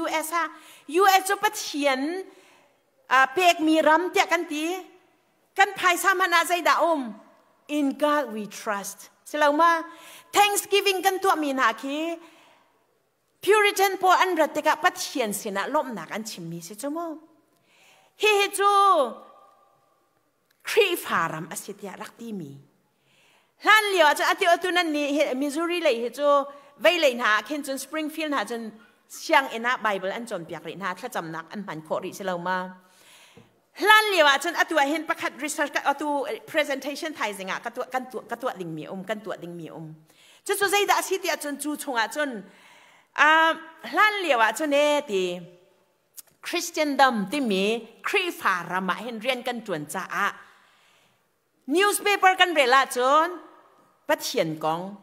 S1: US ah US cu Pathian pekmi ram tiah kan ti. Kan phaisa hmanh ah zeidah um? In God we trust. Si lo ma? Thanksgiving kan tuahmi hna khi Puritan pawl an rat tikah Pathian sinah lawmhnak an chimmi si cu mu. Hihi cu Khrihfa ram a si tiah rak timi. Hlan lio ah cun ati atu nan nih Missouri lei hi cu vei lei hna ah khin cun Springfield hna cun sianginn ah Bible an cawnpiak rih hna thlacamnak an hman khawh rih si lo ma. Hlan lio ah cun atu ah hin pakhat research atu presentation thaizing ah ka tuah kan tuah ka tuah dingmi um kan tuah dingmi um. Cucu zeidah a si ti ahcun cu chungah cun hlan lio ah cun e ti Christendom timi Khrihfa ram ah hin rian kan ṭuan caah newspaper kan rel ahcun Pathian kong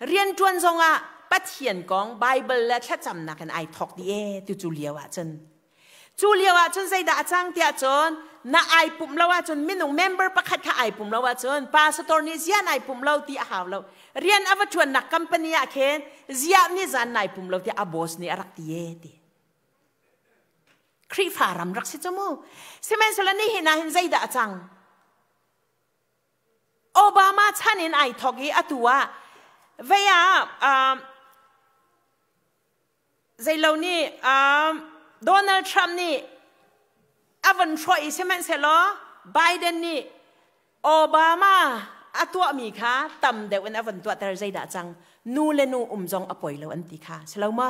S1: rian ṭuan zongah Pathian kong Bible le thlacamnak in ai thawk dih e tu cu lio ahcun Cu lio ahcun zeidah a cang tiah cun na ai pumh lo ahcun minung member pakhat kha ai pum lo ahcun pastor nih ziah nai pum lo ti a hau lo. Rian a va ṭuannak company ah khin ziah ni zan nai pum lo tiah a boss nih a rak ti e ti. Khrihfa ram rak si cu mu. Sihmanhsehlaw nihin ah hin zeidah a cang? Obama chan in ai thawk i atu ah vei ah Zeilo nih Donald Trump nih a von hrawh i sihmanhsehlaw Biden nih Obama a tuahmi kha tam deuh in a von tuahter zeidah cang nu le nu um zong a poi lo an ti kha si lo ma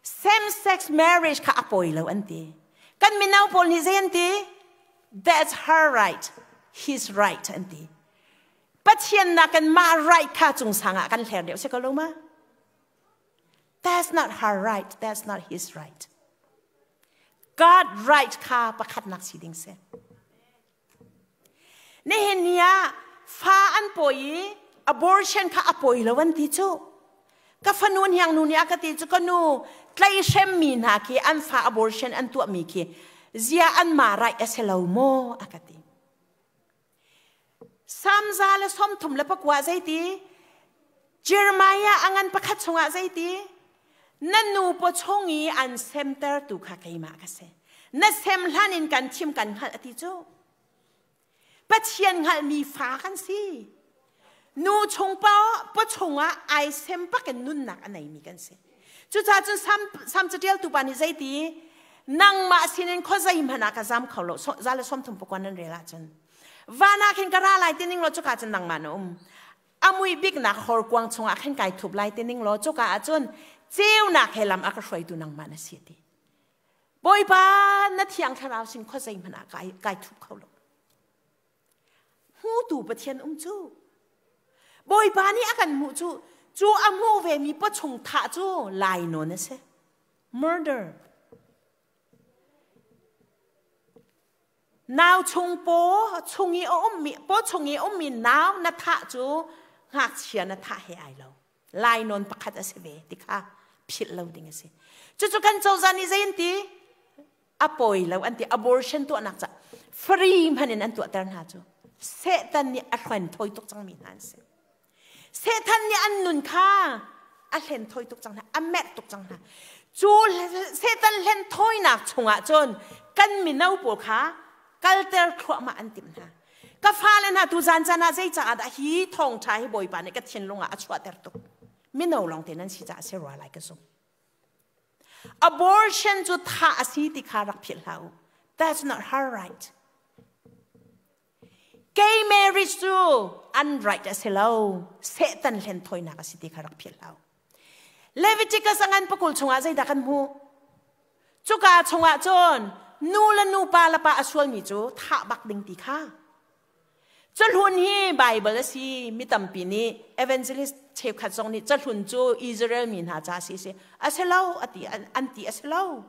S1: same sex marriage kha a poi lo an ti kan mino pawl nih zei an ti that's her right his right an ti Pathian nakin mah right kha cung sang ah kan hler deuh si ko lo ma That's not her right. That's not his right. God right kha pakhatnak si ding si. Nihin ni ah fa an pawi i abortion kha a pawi lo an ti cu. Ka fanu hniang nu nih a ka ti cu ka nu tlaihrem mi hna khi an fa abortion an tuah mi khi zia an ma right a si lo maw a ka ti. Salm 139 zeiti? Jeremiah a ngan pakhat chungah zeiti? Na nu pawchung i an semtertu kha keimah ka si. Na sem hlan in kan thim kan hngalh a ti cu. Pathian hngalhmi fa kan si. Nu chung pa pawchung ah ai sem pakin nunnak a neimi kan si. Cucaah cun Salm, Salm catialtu pa nih zeiti? Nangmah sinin khuazei hmanh ah ka zam kho lo. 139 nan rel ahcun. Van ah khin ka ra lai ti ning law cuka cun nangmah na um. A mui biknak horkuang chungah khin kai thup lai ti ning law cuka ah cun ceunak he lam a ka hruaitu nangmah na si ti. Bawipa na thiang thlarau sin khuazei hmanh ah kai, kai thup kho lo. Hmutu Pathian um cu. Bawipa nih a kan hmuh cu cu a hmu ve mi pawchung thah cu lai nawn a si. Murder. Nau chung paw chung i a ummi paw chung i a ummi nau na thah cu ngakchia na thah he ai lo. Lainawn pakhat a si ve ti kha philh lo ding a si. Cucu kan cozah nih zei an ti? A pawi lo an ti. Abortion tuahnak ca free hmanh in an tuahter hna cu. Satan nih a hlen thawi tuk cangmi hna an si. Satan nih an nun kha a hlen thawi tuk cang hna, a merh tuk cang hna. Cu Satan hlen thawinak chungah cun kan mino pawl kha kalter thluahmah an timh hna. Ka fale hna tu zan caan ah zei caah dah hi thawngṭha hi Bawipa nih ka thinlung ah a chuahter tuk. Mino lawng te nan si caah si rua lai ka zumh. Abortion cu thah a si ti kha rak philh hlah u. That's not her right. Gay marriage cu an right a si lo. Satan hlen thawinak a si ti kha rak philh hlah u. Leviticus a ngan pakul chungah zeidah kan hmuh? Cuka chungah cun nu le nu pa le pa a sualmi cu thah bak ding ti kha. Cahlun hi Bible a si mi tampi nih evangelist cheukhat zong nih cahlun cu Israel mi hna ca si si a si lo a ti an ti a si lo.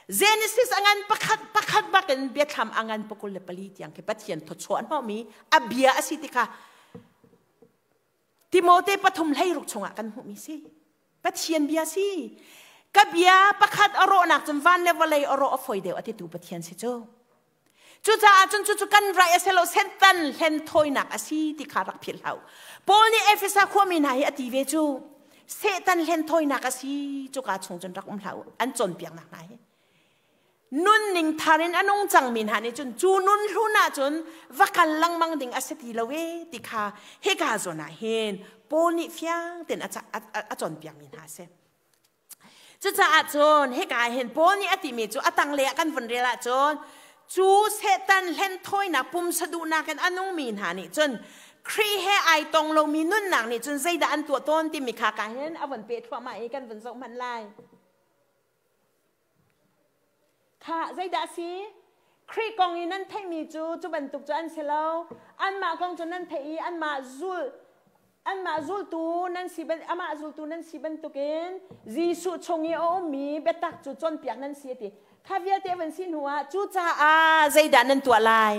S1: Genesis a ngan pakhat pakhat bakin biathlam a ngan pakul le pali tiang khi Pathian thawchuah hnawhmi a bia a si ti kha Timote pathum hleiruk chungah kan hmuhmi si. Pathian bia si. Ka bia pakhat a rawhnak cun van le vawlei a rawh a fawi deuh a titu Pathian si cu. Cucaah cun cucu kan rai a si lo Satan hlen thawinak a si ti kha rak philh hlah u. Paul nih Efesa khuami hna hi a ti ve cu. Satan hlen thawinak a si cuka chung cun rak um hlah u. An cawnpiaknak hna hi. Nunning thar in a nung cangmi hna nih cun cu nun hlun ahcun va kal lengmang ding a si ti lo e ti kha hika zawn ah hin Paul nih fiang tein a cawnpiakmi hna a si. Cucaah cun hika ah hin Paul nih a timi cu a tanglei ah kan vun rel ahcun cu Satan hlenthawinak pumsa duhnak in a nungmi hna nih cun Khrih he ai tong lomi nunnak nih cun zeidah an tuah tawn timi kha ka hin a vun peh thluahmah i kan vun zoh hmanh lai. Kha zeidah a si? Khrih kong i nan theihmi cu cu bantuk cu an si lo. Anmah kong cu nan theih i anmah zul anmah zultu nan si amah zultu nan si bantukin Jesuh chung i a ummi biatak cu cawnpiak nan si a ti. Kha vialte van si hnuah cucaah zeidah nan tuah lai?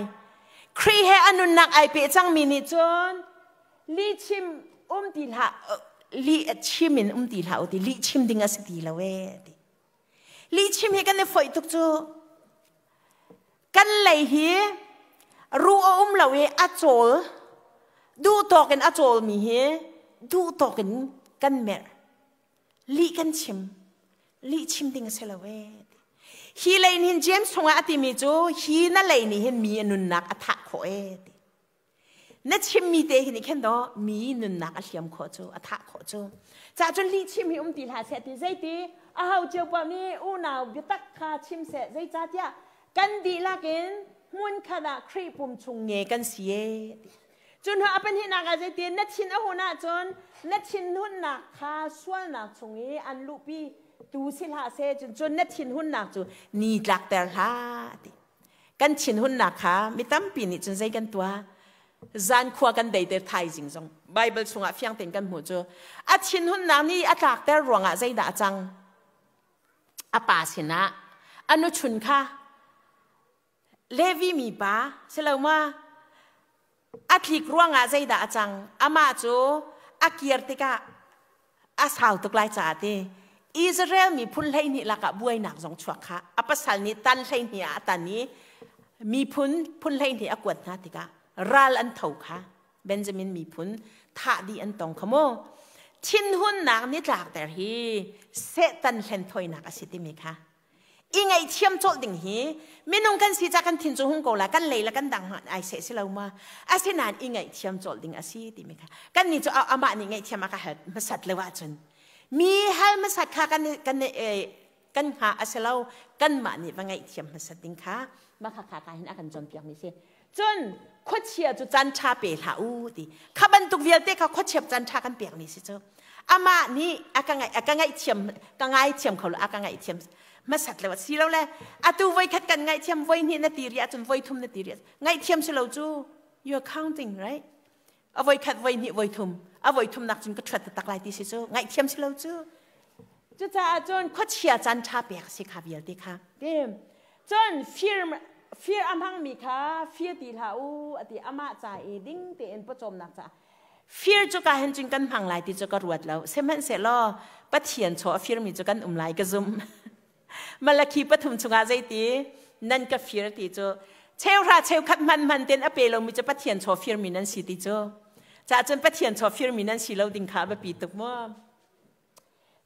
S1: Khrih he a nunnak ai peh cangmi nih cun lihchim um ti hlah lih chim in um ti hlah u ti lihchim ding a si ti lo ee ti lihchim hi kan i foih tuk cu kan lei hi ruh a um lo i a cawl duh tawk in a cawl mi hi duh tawk in kan merh lih kan chim lih chim ding a si lo ee hi lei hin James chungah a timi cu hi na lei nih hin mi a nunnak a thah khawh ee ti Na chimmi te hi nih khin daw mi nunnak a hliam khawh cu a thah khawh cu. Ca cun lih chim hi um ti hlah seh ti zeiti a ho cio poah nih unau biatak kha chim seh zeicahtiah kan dihlak in hmun khat ah Khrih pum chung nge kan si e ti. Cun a pahnihnak ah zeitin na thin a hun ahcun na thinhunnak kha sualnak chung i an luhpi tu si hlah seh cun cun na thinhunnak cu ni tlakter hlah ti. Kan thinhunnak kha mi tampi nih cun zei kan tuah? Zan khua kan deiter thaizing zong Bible chungah fiang tein kan hmuh cu a thinhunnak nih a tlakter ruangah zeidah a cang? A pa sinah a nuchun kha Levi mi pa si lo ma a tlik ruangah zeidah a cang? Amah cu a kir tikah a sau tuk lai caah ti Israel miphun 12 lakah buainak zong chuak kha a pasal nih tan 12 ah a tan i miphun phun 12 a kuat hna tikah ral an tho kha Benjamin miphun thah dih an tong kha mu thinhunnak ni tlakter hi Satan hlenthawinak a si timi kha i ngaihthiam cawlh ding hi minung kan si ca kan thin cu hung ko la kan lei la kan dang ai seh si lo ma asinain i ngaihthiam cawlh ding a si timi kha kan ni cu amah nih ngaihthiam a ka hal hmasat lo ahcun mi hal hmasat kha kan kan kan hnga a si lo kanmah nih va ngaihthiam hmasat ding kha mah kha kha ka hin a kan cawnpiak mi si cun khuachia cu caan ṭha pe hlah u ti kha bantuk vialte kha khuachia caan ṭha kan pek mi si cu amah nih a ka ngaih a ka ngaihthiam ka ngaithiam kho lo a ka ngaihthiam hmasat lo si lo le atu voi khat kan ngaihthiam voi hnih na ti ri ahcun voi thum na ti ri ngaihthiam si lo cu you are counting right a voi khat voi hnih voi thum a voi thum nak cun ka ṭhuat tak lai ti si cu ngaihthiam si lo cu cucaah cun khuachia caan ṭha pek si kha vialte kha cun fir Fir a hmangmi kha fir ti hlah u ati amah ca i ding tein pawcawmnak caah fir cu ka hen cun kan hmang lai ti cu ka ruat lo. Sihmanhsehlaw Pathian chaw a firmi cu kan um lai ka zumh. Malakhi 3 chungah zeiti nan ka fir ti cu cheuhra cheukhat hman hman ten a pe lomi cu Pathian chaw firmi nan si ti cu. Ca cun Pathian chaw firmi nan si lo ding kha a biapi tuk mu.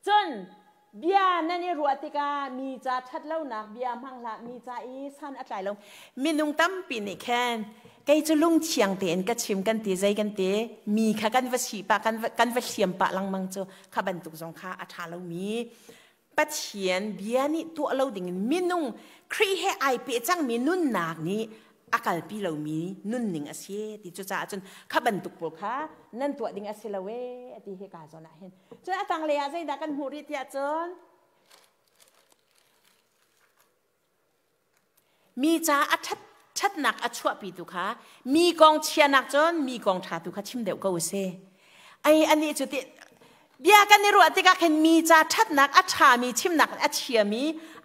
S1: Cun bia nan i ruah tikah mi ca ṭhat lonak bia hmang hlah, mi ca i san a tlai lo. Minung tampi nih khan kei cu lungthiang tein ka chim kan ti, zei kan ti, mi kha kan va si pah, kan va hliam pah lengmang cu kha bantuk zong kha a ṭha lomi Pathian bia nih tuah lo dingin minung Khrih he ai peh cangmi nunnak nih a kalpi lomi nunning a si ti. Cucaah cun kha bantuk pawl kha nan tuah ding a si lo ee ti hi ka zawn ah hin. Cun a tanglei ah zeidah kan hmuh rih tiah cun mi ca a ṭhat ṭhatnak a chuahpi tu kha mi kong chianak cun mi kong ṭha tu kha chim deuh ko si. Ai anih cu ti bia kan i ruah tikah khin mi ca ṭhatnak a ṭhami chimnak a chiami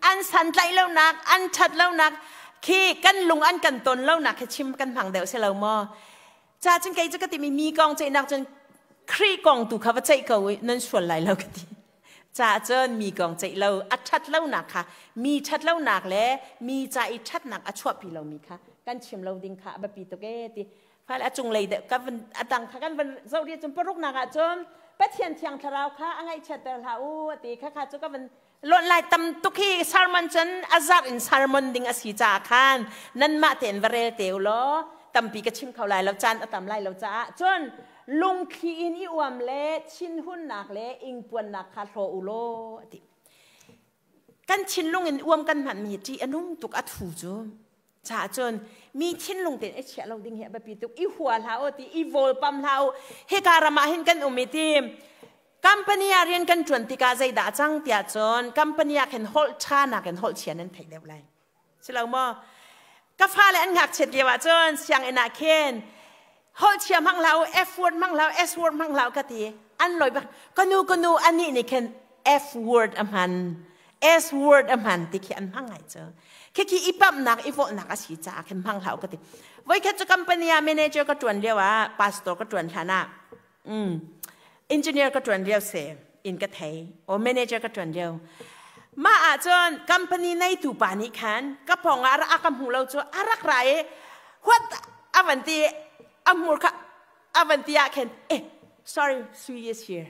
S1: an santlaih lonak, an ṭhat lonak khi, kan lung an kan ton lonak khi chim kan hmang deuh si lo maw? Ca cun kei cu ka timi mi kong ceihnak cun Khrih kong tu kha va ceih ko i nan sual lai lo ka ti. Ca cun mi kong ceih lo, a ṭhat lonak kha, mi ṭhat lonak le mi ca i ṭhatnak a chuahpi lomi kha kan chim lo ding kha a biapi tuk ee ti. Fale a cunglei deuh ka van a dang kha kan van zoh rih cun paruknak ah cun Pathian Thiang Thlarau kha a ngaihchiatter hlah u a ti. Kha kha cu ka van lonh lai. Tam tuk hi sermon cun a zarh in sermon ding a si caah khan nanmah tein va rel te u law tampi ka chim kho lai lo, caan a tam lai lo caah. Cun lungthli in i uam le thinhunnak le ingpuannak kha hlaw u law a ti. Kan thinlung in uam kan hmanmi hi ṭih a nung tuk, a thu cu. Caah cun mi thinlung tein i chiah lo ding hi a biapi tuk. I hua hlah u ti, i vawlpam hlah u. Hika ram ah hin kan um i ti company ah rian kan ṭuan tikah zeidah a cang tiah cun company ah khin holh ṭha nakin holh chia nan theih deuh lai si lo maw? Ka fale an ngakchiat lio ah cun sianginn ah khin holh chia hmang hlah u, F word hmang hlah u, S word hmang hlah u ka ti. An loi bak, ka nu, ka nu, anih nih khin F word a hman, S word a hman ti khi an hmang ngai cu. Khi khi i pamhnak, i vawhnak a si caah khin hmang hlah u ka ti. Voikhat cu company ah manager ka ṭuan lio ah, pastor ka ṭuan hlan ah, engineer ka ṭuan lio si in ka thei o, manager ka ṭuan lio. Mah ah cun company neitu pa nih khan ka pawng ah a ka hmu lo cu a rak ra i what a van ti, a hmur kha a van ti ah khin, "Eh, sorry, Sui is here."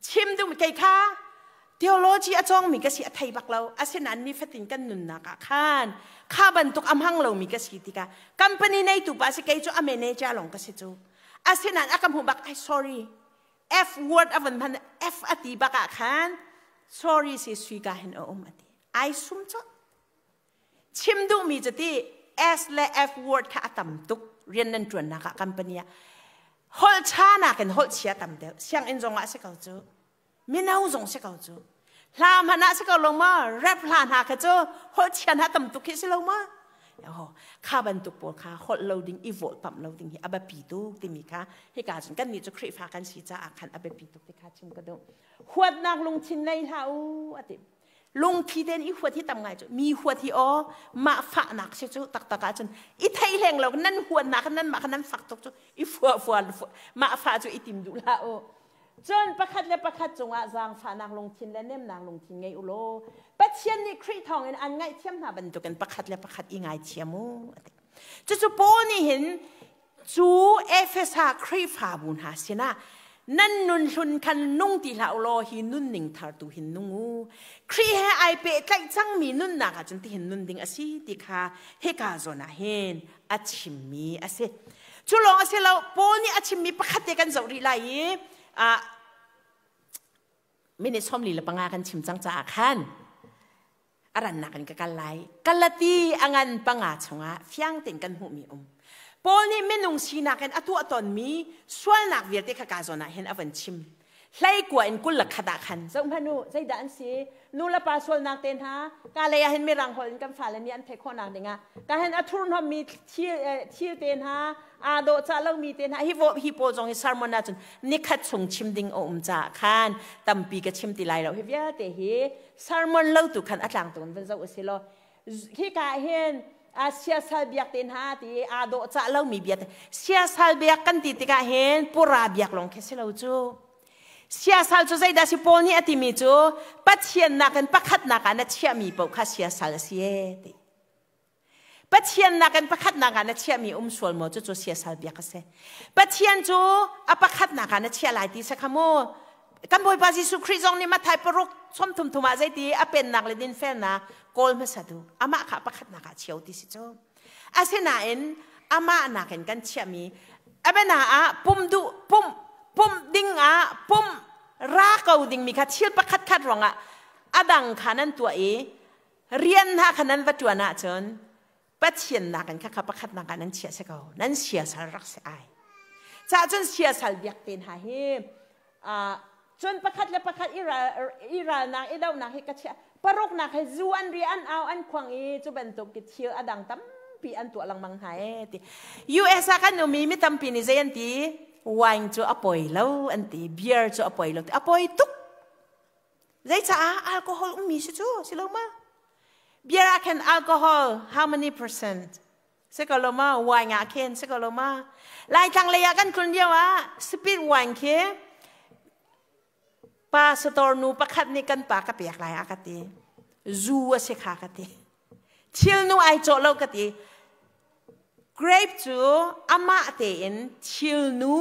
S1: Chim duhmi kei kha theology a cawngmi ka si, a thei bak lo. Asinain nifatin kan nunnak ah khan kha bantuk a hmang lomi ka si tikah company neitu pa si, kei cu a manager lawng ka si cu. Asinain a ka hmuh bak, "Ai, sorry," F word a van hman, F a ti bak ah khan, "Sorry si, Sui ka hin a um," a ti. Ai sum cawt. Chim duhmi cu ti S le F word kha a tam tuk rian nan ṭuannak ah, company ah. Holh ṭha nakin holh chia tam deuh. Sianginn zong ah si ko cu. Mino zong si ko cu. Hla hmanh ah si ko lo ma? Rap hla hna kha cu holh chia hna tam tuk khi si lo ma? Kha bantuk pawl kha holh lo ding, i vawlpamh lo ding hi a biapi tuk timi kha hika cun kan nih cu Khrihfa kan si caah khan a biapi tuk ti kha chim ka duh. Huatnak lungthin nei hlah u a ti. Lungthi tein i huat hi tam ngai cu. Mi huat hi aw mah fahnak si cu taktak ahcun i thei hleng lo nan huatnak nan mah kha nan fak tuk cu i fua fua mah fah cu i tim duh hlah u. Cun pakhat le pakhat cungah zaangfahnak lungthin le nemnak lungthin ngei u law Pathian nih Khrih thawngin an ngaihthiam hna bantukin pakhat le pakhat i ngaithiam u. Cucu Paul nih hin cu Efesa Khrihfabu hna sinah nan nun hlun khan nung ti hlah u law hi nunning thar tu hin nung u. Khrih he ai pehtlaih cangmi nunnak ah cun tihin nun ding a si ti kha hika zawn ah hin a chimmi a si. Cu lawng a si lo, Paul nih a chimmi pakhat te kan zoh rih lai i minute 45 kan chim cang caah khan a rannak in ka kal lai. Galati a ngan 5 chungah fiang tein kan hmuhmi um. Paul nih minung sinak in a tuah tawnmi sualnak vialte kha ka zawn ah hin a van chim. 19 in 21 ah khan zoh hmanh u, zeidah an si? Nu le pa sualnak te hna ka lei ah hin mirang holh in kan fale nih an theih khawhnak dingah ka hin a thurhnawmmi thil te hna, aa dawh cah lomi te hna hi. Hi pawl zong hi sermon ahcun nikhat chung chim ding a um caah khan tampi ka chim ti lai lo. Hi vialte hi sermon lo tu khan a tlang tu in van zoh u si law. Hika hin siasal biak te hna ti aa dawh cah lomi bia siasal biak kan ti tikah hin pura biak lawng khi si lo cu. Siasal cu zeidah si? Paul nih a timi cu Pathian nakin pakhatnak ah na chiahmi paoh kha siasal a si e ti. Pathian nakin pakhatnak ah na chiahmi um sual maw, cucu siasal biak a si. Pathian cu a pakhatnak ah na chiah lai ti si kha mu. Kan Bawipa Jesuh Khrih zong nih Matthai paruk sawmthum thum ah zeiti a pennak le dinfelnak kawl hmasa tu amah kha pakhatnak ah chio ti si cu. Asinain amah nakin kan chiahmi abena ah pum duh pum pum ding ah pum ra ko dingmi kha thil pakhat khat ruangah adang kha nan tuah i rian hna kha nan va ṭuan ahcun Pathian nakin kha kha pakhat nak ah nan chiah si ko, nan siasal rak si ai. Cah cun siasal biak te hna hi cun pakhat le pakhat i ralnak i donak hi ka chiah paruknak hi zu an ri, an au, an khuang i cu bantuk ki thil a dang tampi an tuah lengmang hna e ti. US ah kan um i mi tampi nih zei an ti? Wine cu a poi lo an ti, beer cu a poi lo ti. A poi tuk. Zeicaah? Alcohol ummi si cu si lo ma? Beer ah khin alcohol how many percent? Si ko lo ma? Wine ah khin si ko lo ma? Laitlang lei ah kan tlun lio ah speed wine khi pastor nu pakhat nih kan pa ka pek lai a ka ti. Zu a si kha ka ti. Thil nu ai cawh lo ka ti. Grape cu amah tein thilnu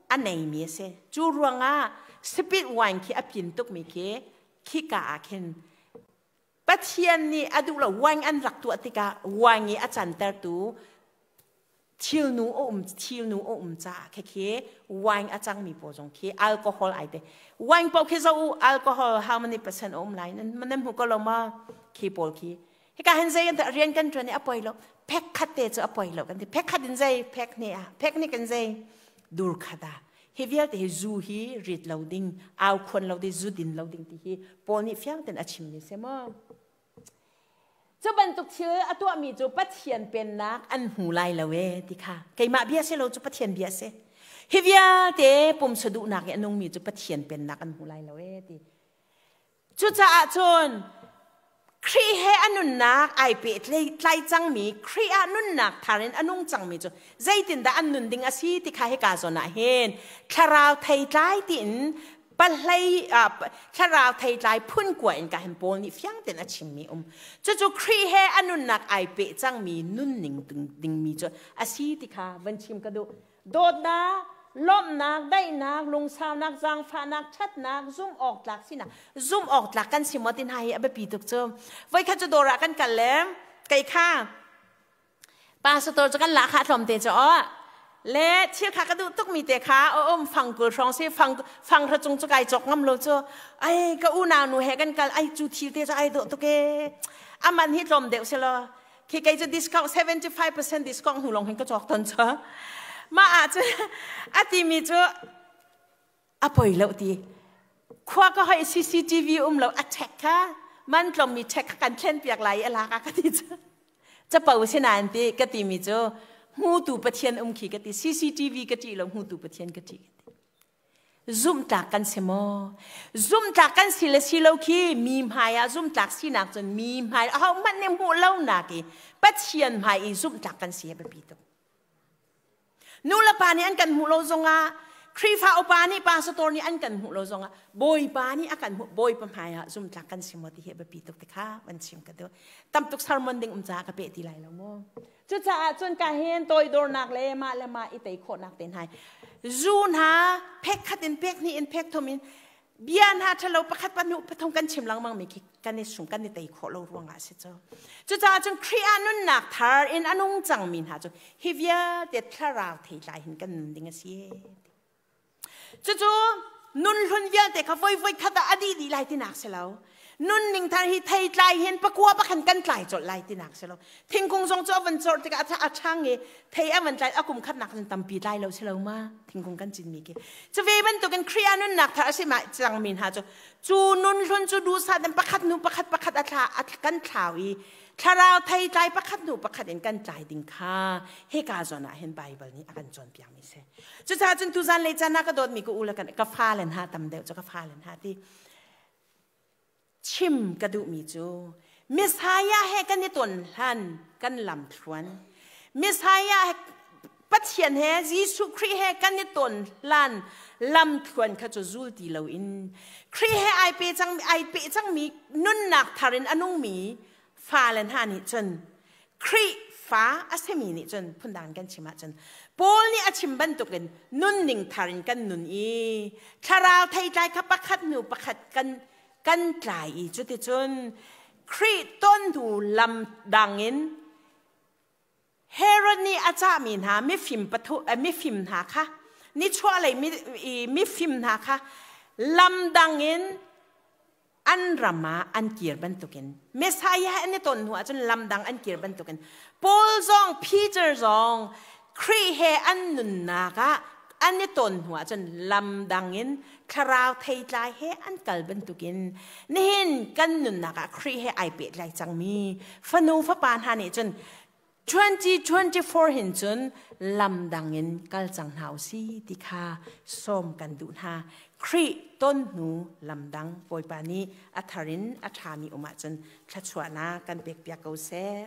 S1: a neimi a si. Cu ruangah speed wine khi a pin tukmi khi khika ah khin Pathian nih a duh lo. Wine an rak tuah tikah wine i a cantertu thilnu a um, thilnu a um caah khi wine a cangmi pawl zong khi alcohol ai te. Wine paoh khi zoh u, alcohol how many percent a um lai nan hmu ko lo ma? Khi pawl khi hika hin zei kan rian kan ṭuan i a poi lo, phek khat te cu a poi lo kan ti. Phek khat in zei, phek hnih ah, phek hnih kan zei, dur khat ah. Hi vialte hi zu hi rit lo ding, au khuan lo ding, zu din lo ding ti hi Paul nih fiang ten a chim mi si maw? Cu bantuk thil a tuahmi cu Pathian pennak an hmu lai lo e ti kha keimah bia si lo cu, Pathian bia si. Hi vialte pumsa duhnak i a nungmi cu Pathian pennak an hmu lai lo e ti. Cucaah cun Khrih he a nunnak ai pehtlai cangmi, Khrih ah nunnak thar in a nung cangmi cu zeitindah an nun ding a si ti kha hika zawn ah hin thlarau theitlai tiin pahlei thlarau theitlai phun kua in ka hin Paul nih fiang tein a chimmi um. Cucu Khrih he a nunnak ai peh cangmi nunning dingmi cu a si ti kha van chim ka duh. Dawtnak, lawmhnak, daihnak, lungsaunak, zaangfahnak, ṭhatnak, zumh awk tlak sinak. Zumh awk tlak kan si maw ti hna hi a biapi tuk cu. Voikhat cu dawr ah kan kal le kei kha pastor cu kan lah kha tlawm te cu aw le thil kha ka duh tukmi te kha a um, fang 20 hrawng si, fang fang hra cung cu kai cawk ngam lo cu. Ai, ka unau nu he kan kal. Ai, cu thil te cu ai dawh tuk e, aman hi tlawm deuh si law khi kei cu discount 75% discount hnu lawng hin ka cawk ton cu. Mah ah cun a timi cu a poi lo ti. Khua ka hoi CCTV um lo, a check kha man tlom mi check kha kan thlen piak lai i a lak a ka ti cu. Capo sinain ti ka ti mi cu hmutu Pathian um khi ka ti. CCTV ka ṭih lo, hmutu Pathian ka ṭih ka ti. Zumhtlak kan si maw? Zumhtlak kan si le si lo khi mi hmai ah zumhtlak sinak cun mi hmai aho hmanh nih hmuh lo nak i Pathian hmai i zumhtlak kan si a biapi tuk. Nu le pa nih an kan hmuh lo zongah, Khrihfa upa nih, pastor nih an kan hmuh lo zongah, Bawipa nih a kan hmuh. Bawipa hmai ah zumhtlak kan si maw ti hi a biapi tuk ti kha van chim ka duh. Tam tuk sermon ding um caah ka peh ti lai lo mu. Cucaah cun ka hin toidornak le mah le mah i tei khawhnak te hna, zu hna phek khat in, phek hnih in, phek thum in, bia hna ṭhalo pakhat, pahnih, pathum kan chim lengmang mi khi kan i sung, kan i tei khawh lo ruangah a si cu. Cucaah cun Khrih ah nunnak thar in a nung cangmi hna cu hi vialte thlarau theitlai hin kan nun ding a si. Cucu nun hlun vialte kha voi voi khat ah a dih dih lai tinak si lo. Nunning thar hi theitlai hin pakua pakhan kan tlai colh lai tinak si lo. Thingkung zong cu a van corh tikah a ṭhang i thei a van tlai, a kum khatnak cun tampi tlai lo si lo ma, thingkung kan cinmi khi. Cu ve bantukin Khrih ah nunnak thar a si ma cangmi hna cu cu nun hlun cu duhsah in pakhat hnu pakhat pakhat a thla kan thlau i thlarau theitlai pakhat hnu pakhat in kan tlai ding kha hika zawn ah hin Baibal nih a kan cawnpiakmi si. Cucaah cun tuzan lei caan ah ka dawtmi ka u le ka fale hna, tam deuh cu ka fale hna ti chim ka duhmi cu. Messiah he kan i ton hlan kan lam thluan. Messiah Pathian he Jesuh Khrih he kan i ton hlan lam thluan kha cu zul ti loin Khrih he ai pe cang ai pe cangmi nunnak thar in a nungmi fale hna nih cun Khrih fa a simi nih cun phundang kan chim ahcun Paul nih a chim bantukin nunning thar in kan nun i thlarau theitlai kha pakhat hnu pakhat kan kan tlai i cuticun Khrih ton hnu lam dang in Herod nih a cahmi hna mifim pathu mifim hna kha nichuahlei mifim hna kha lam dang in an ram ah an kir bantukin Messiah an i ton hnu ahcun lam dang an kir bantukin Paul zong Peter zong Khrih he an nunnak ah an i ton hnu ahcun lam dang in thlarau theitlai he an kal bantukin nihin kan nunnak ah Khrih he ai pehtlai cangmi fanu fapa hna nih cun 2024 hin cun lam dang in kal cang hna usi ti kha sawm kan duh hna. Khrih ton hnu lam dang Bawipa nih a thar in a ṭhami um ahcun thluachuahnak kan pekpiak ko seh.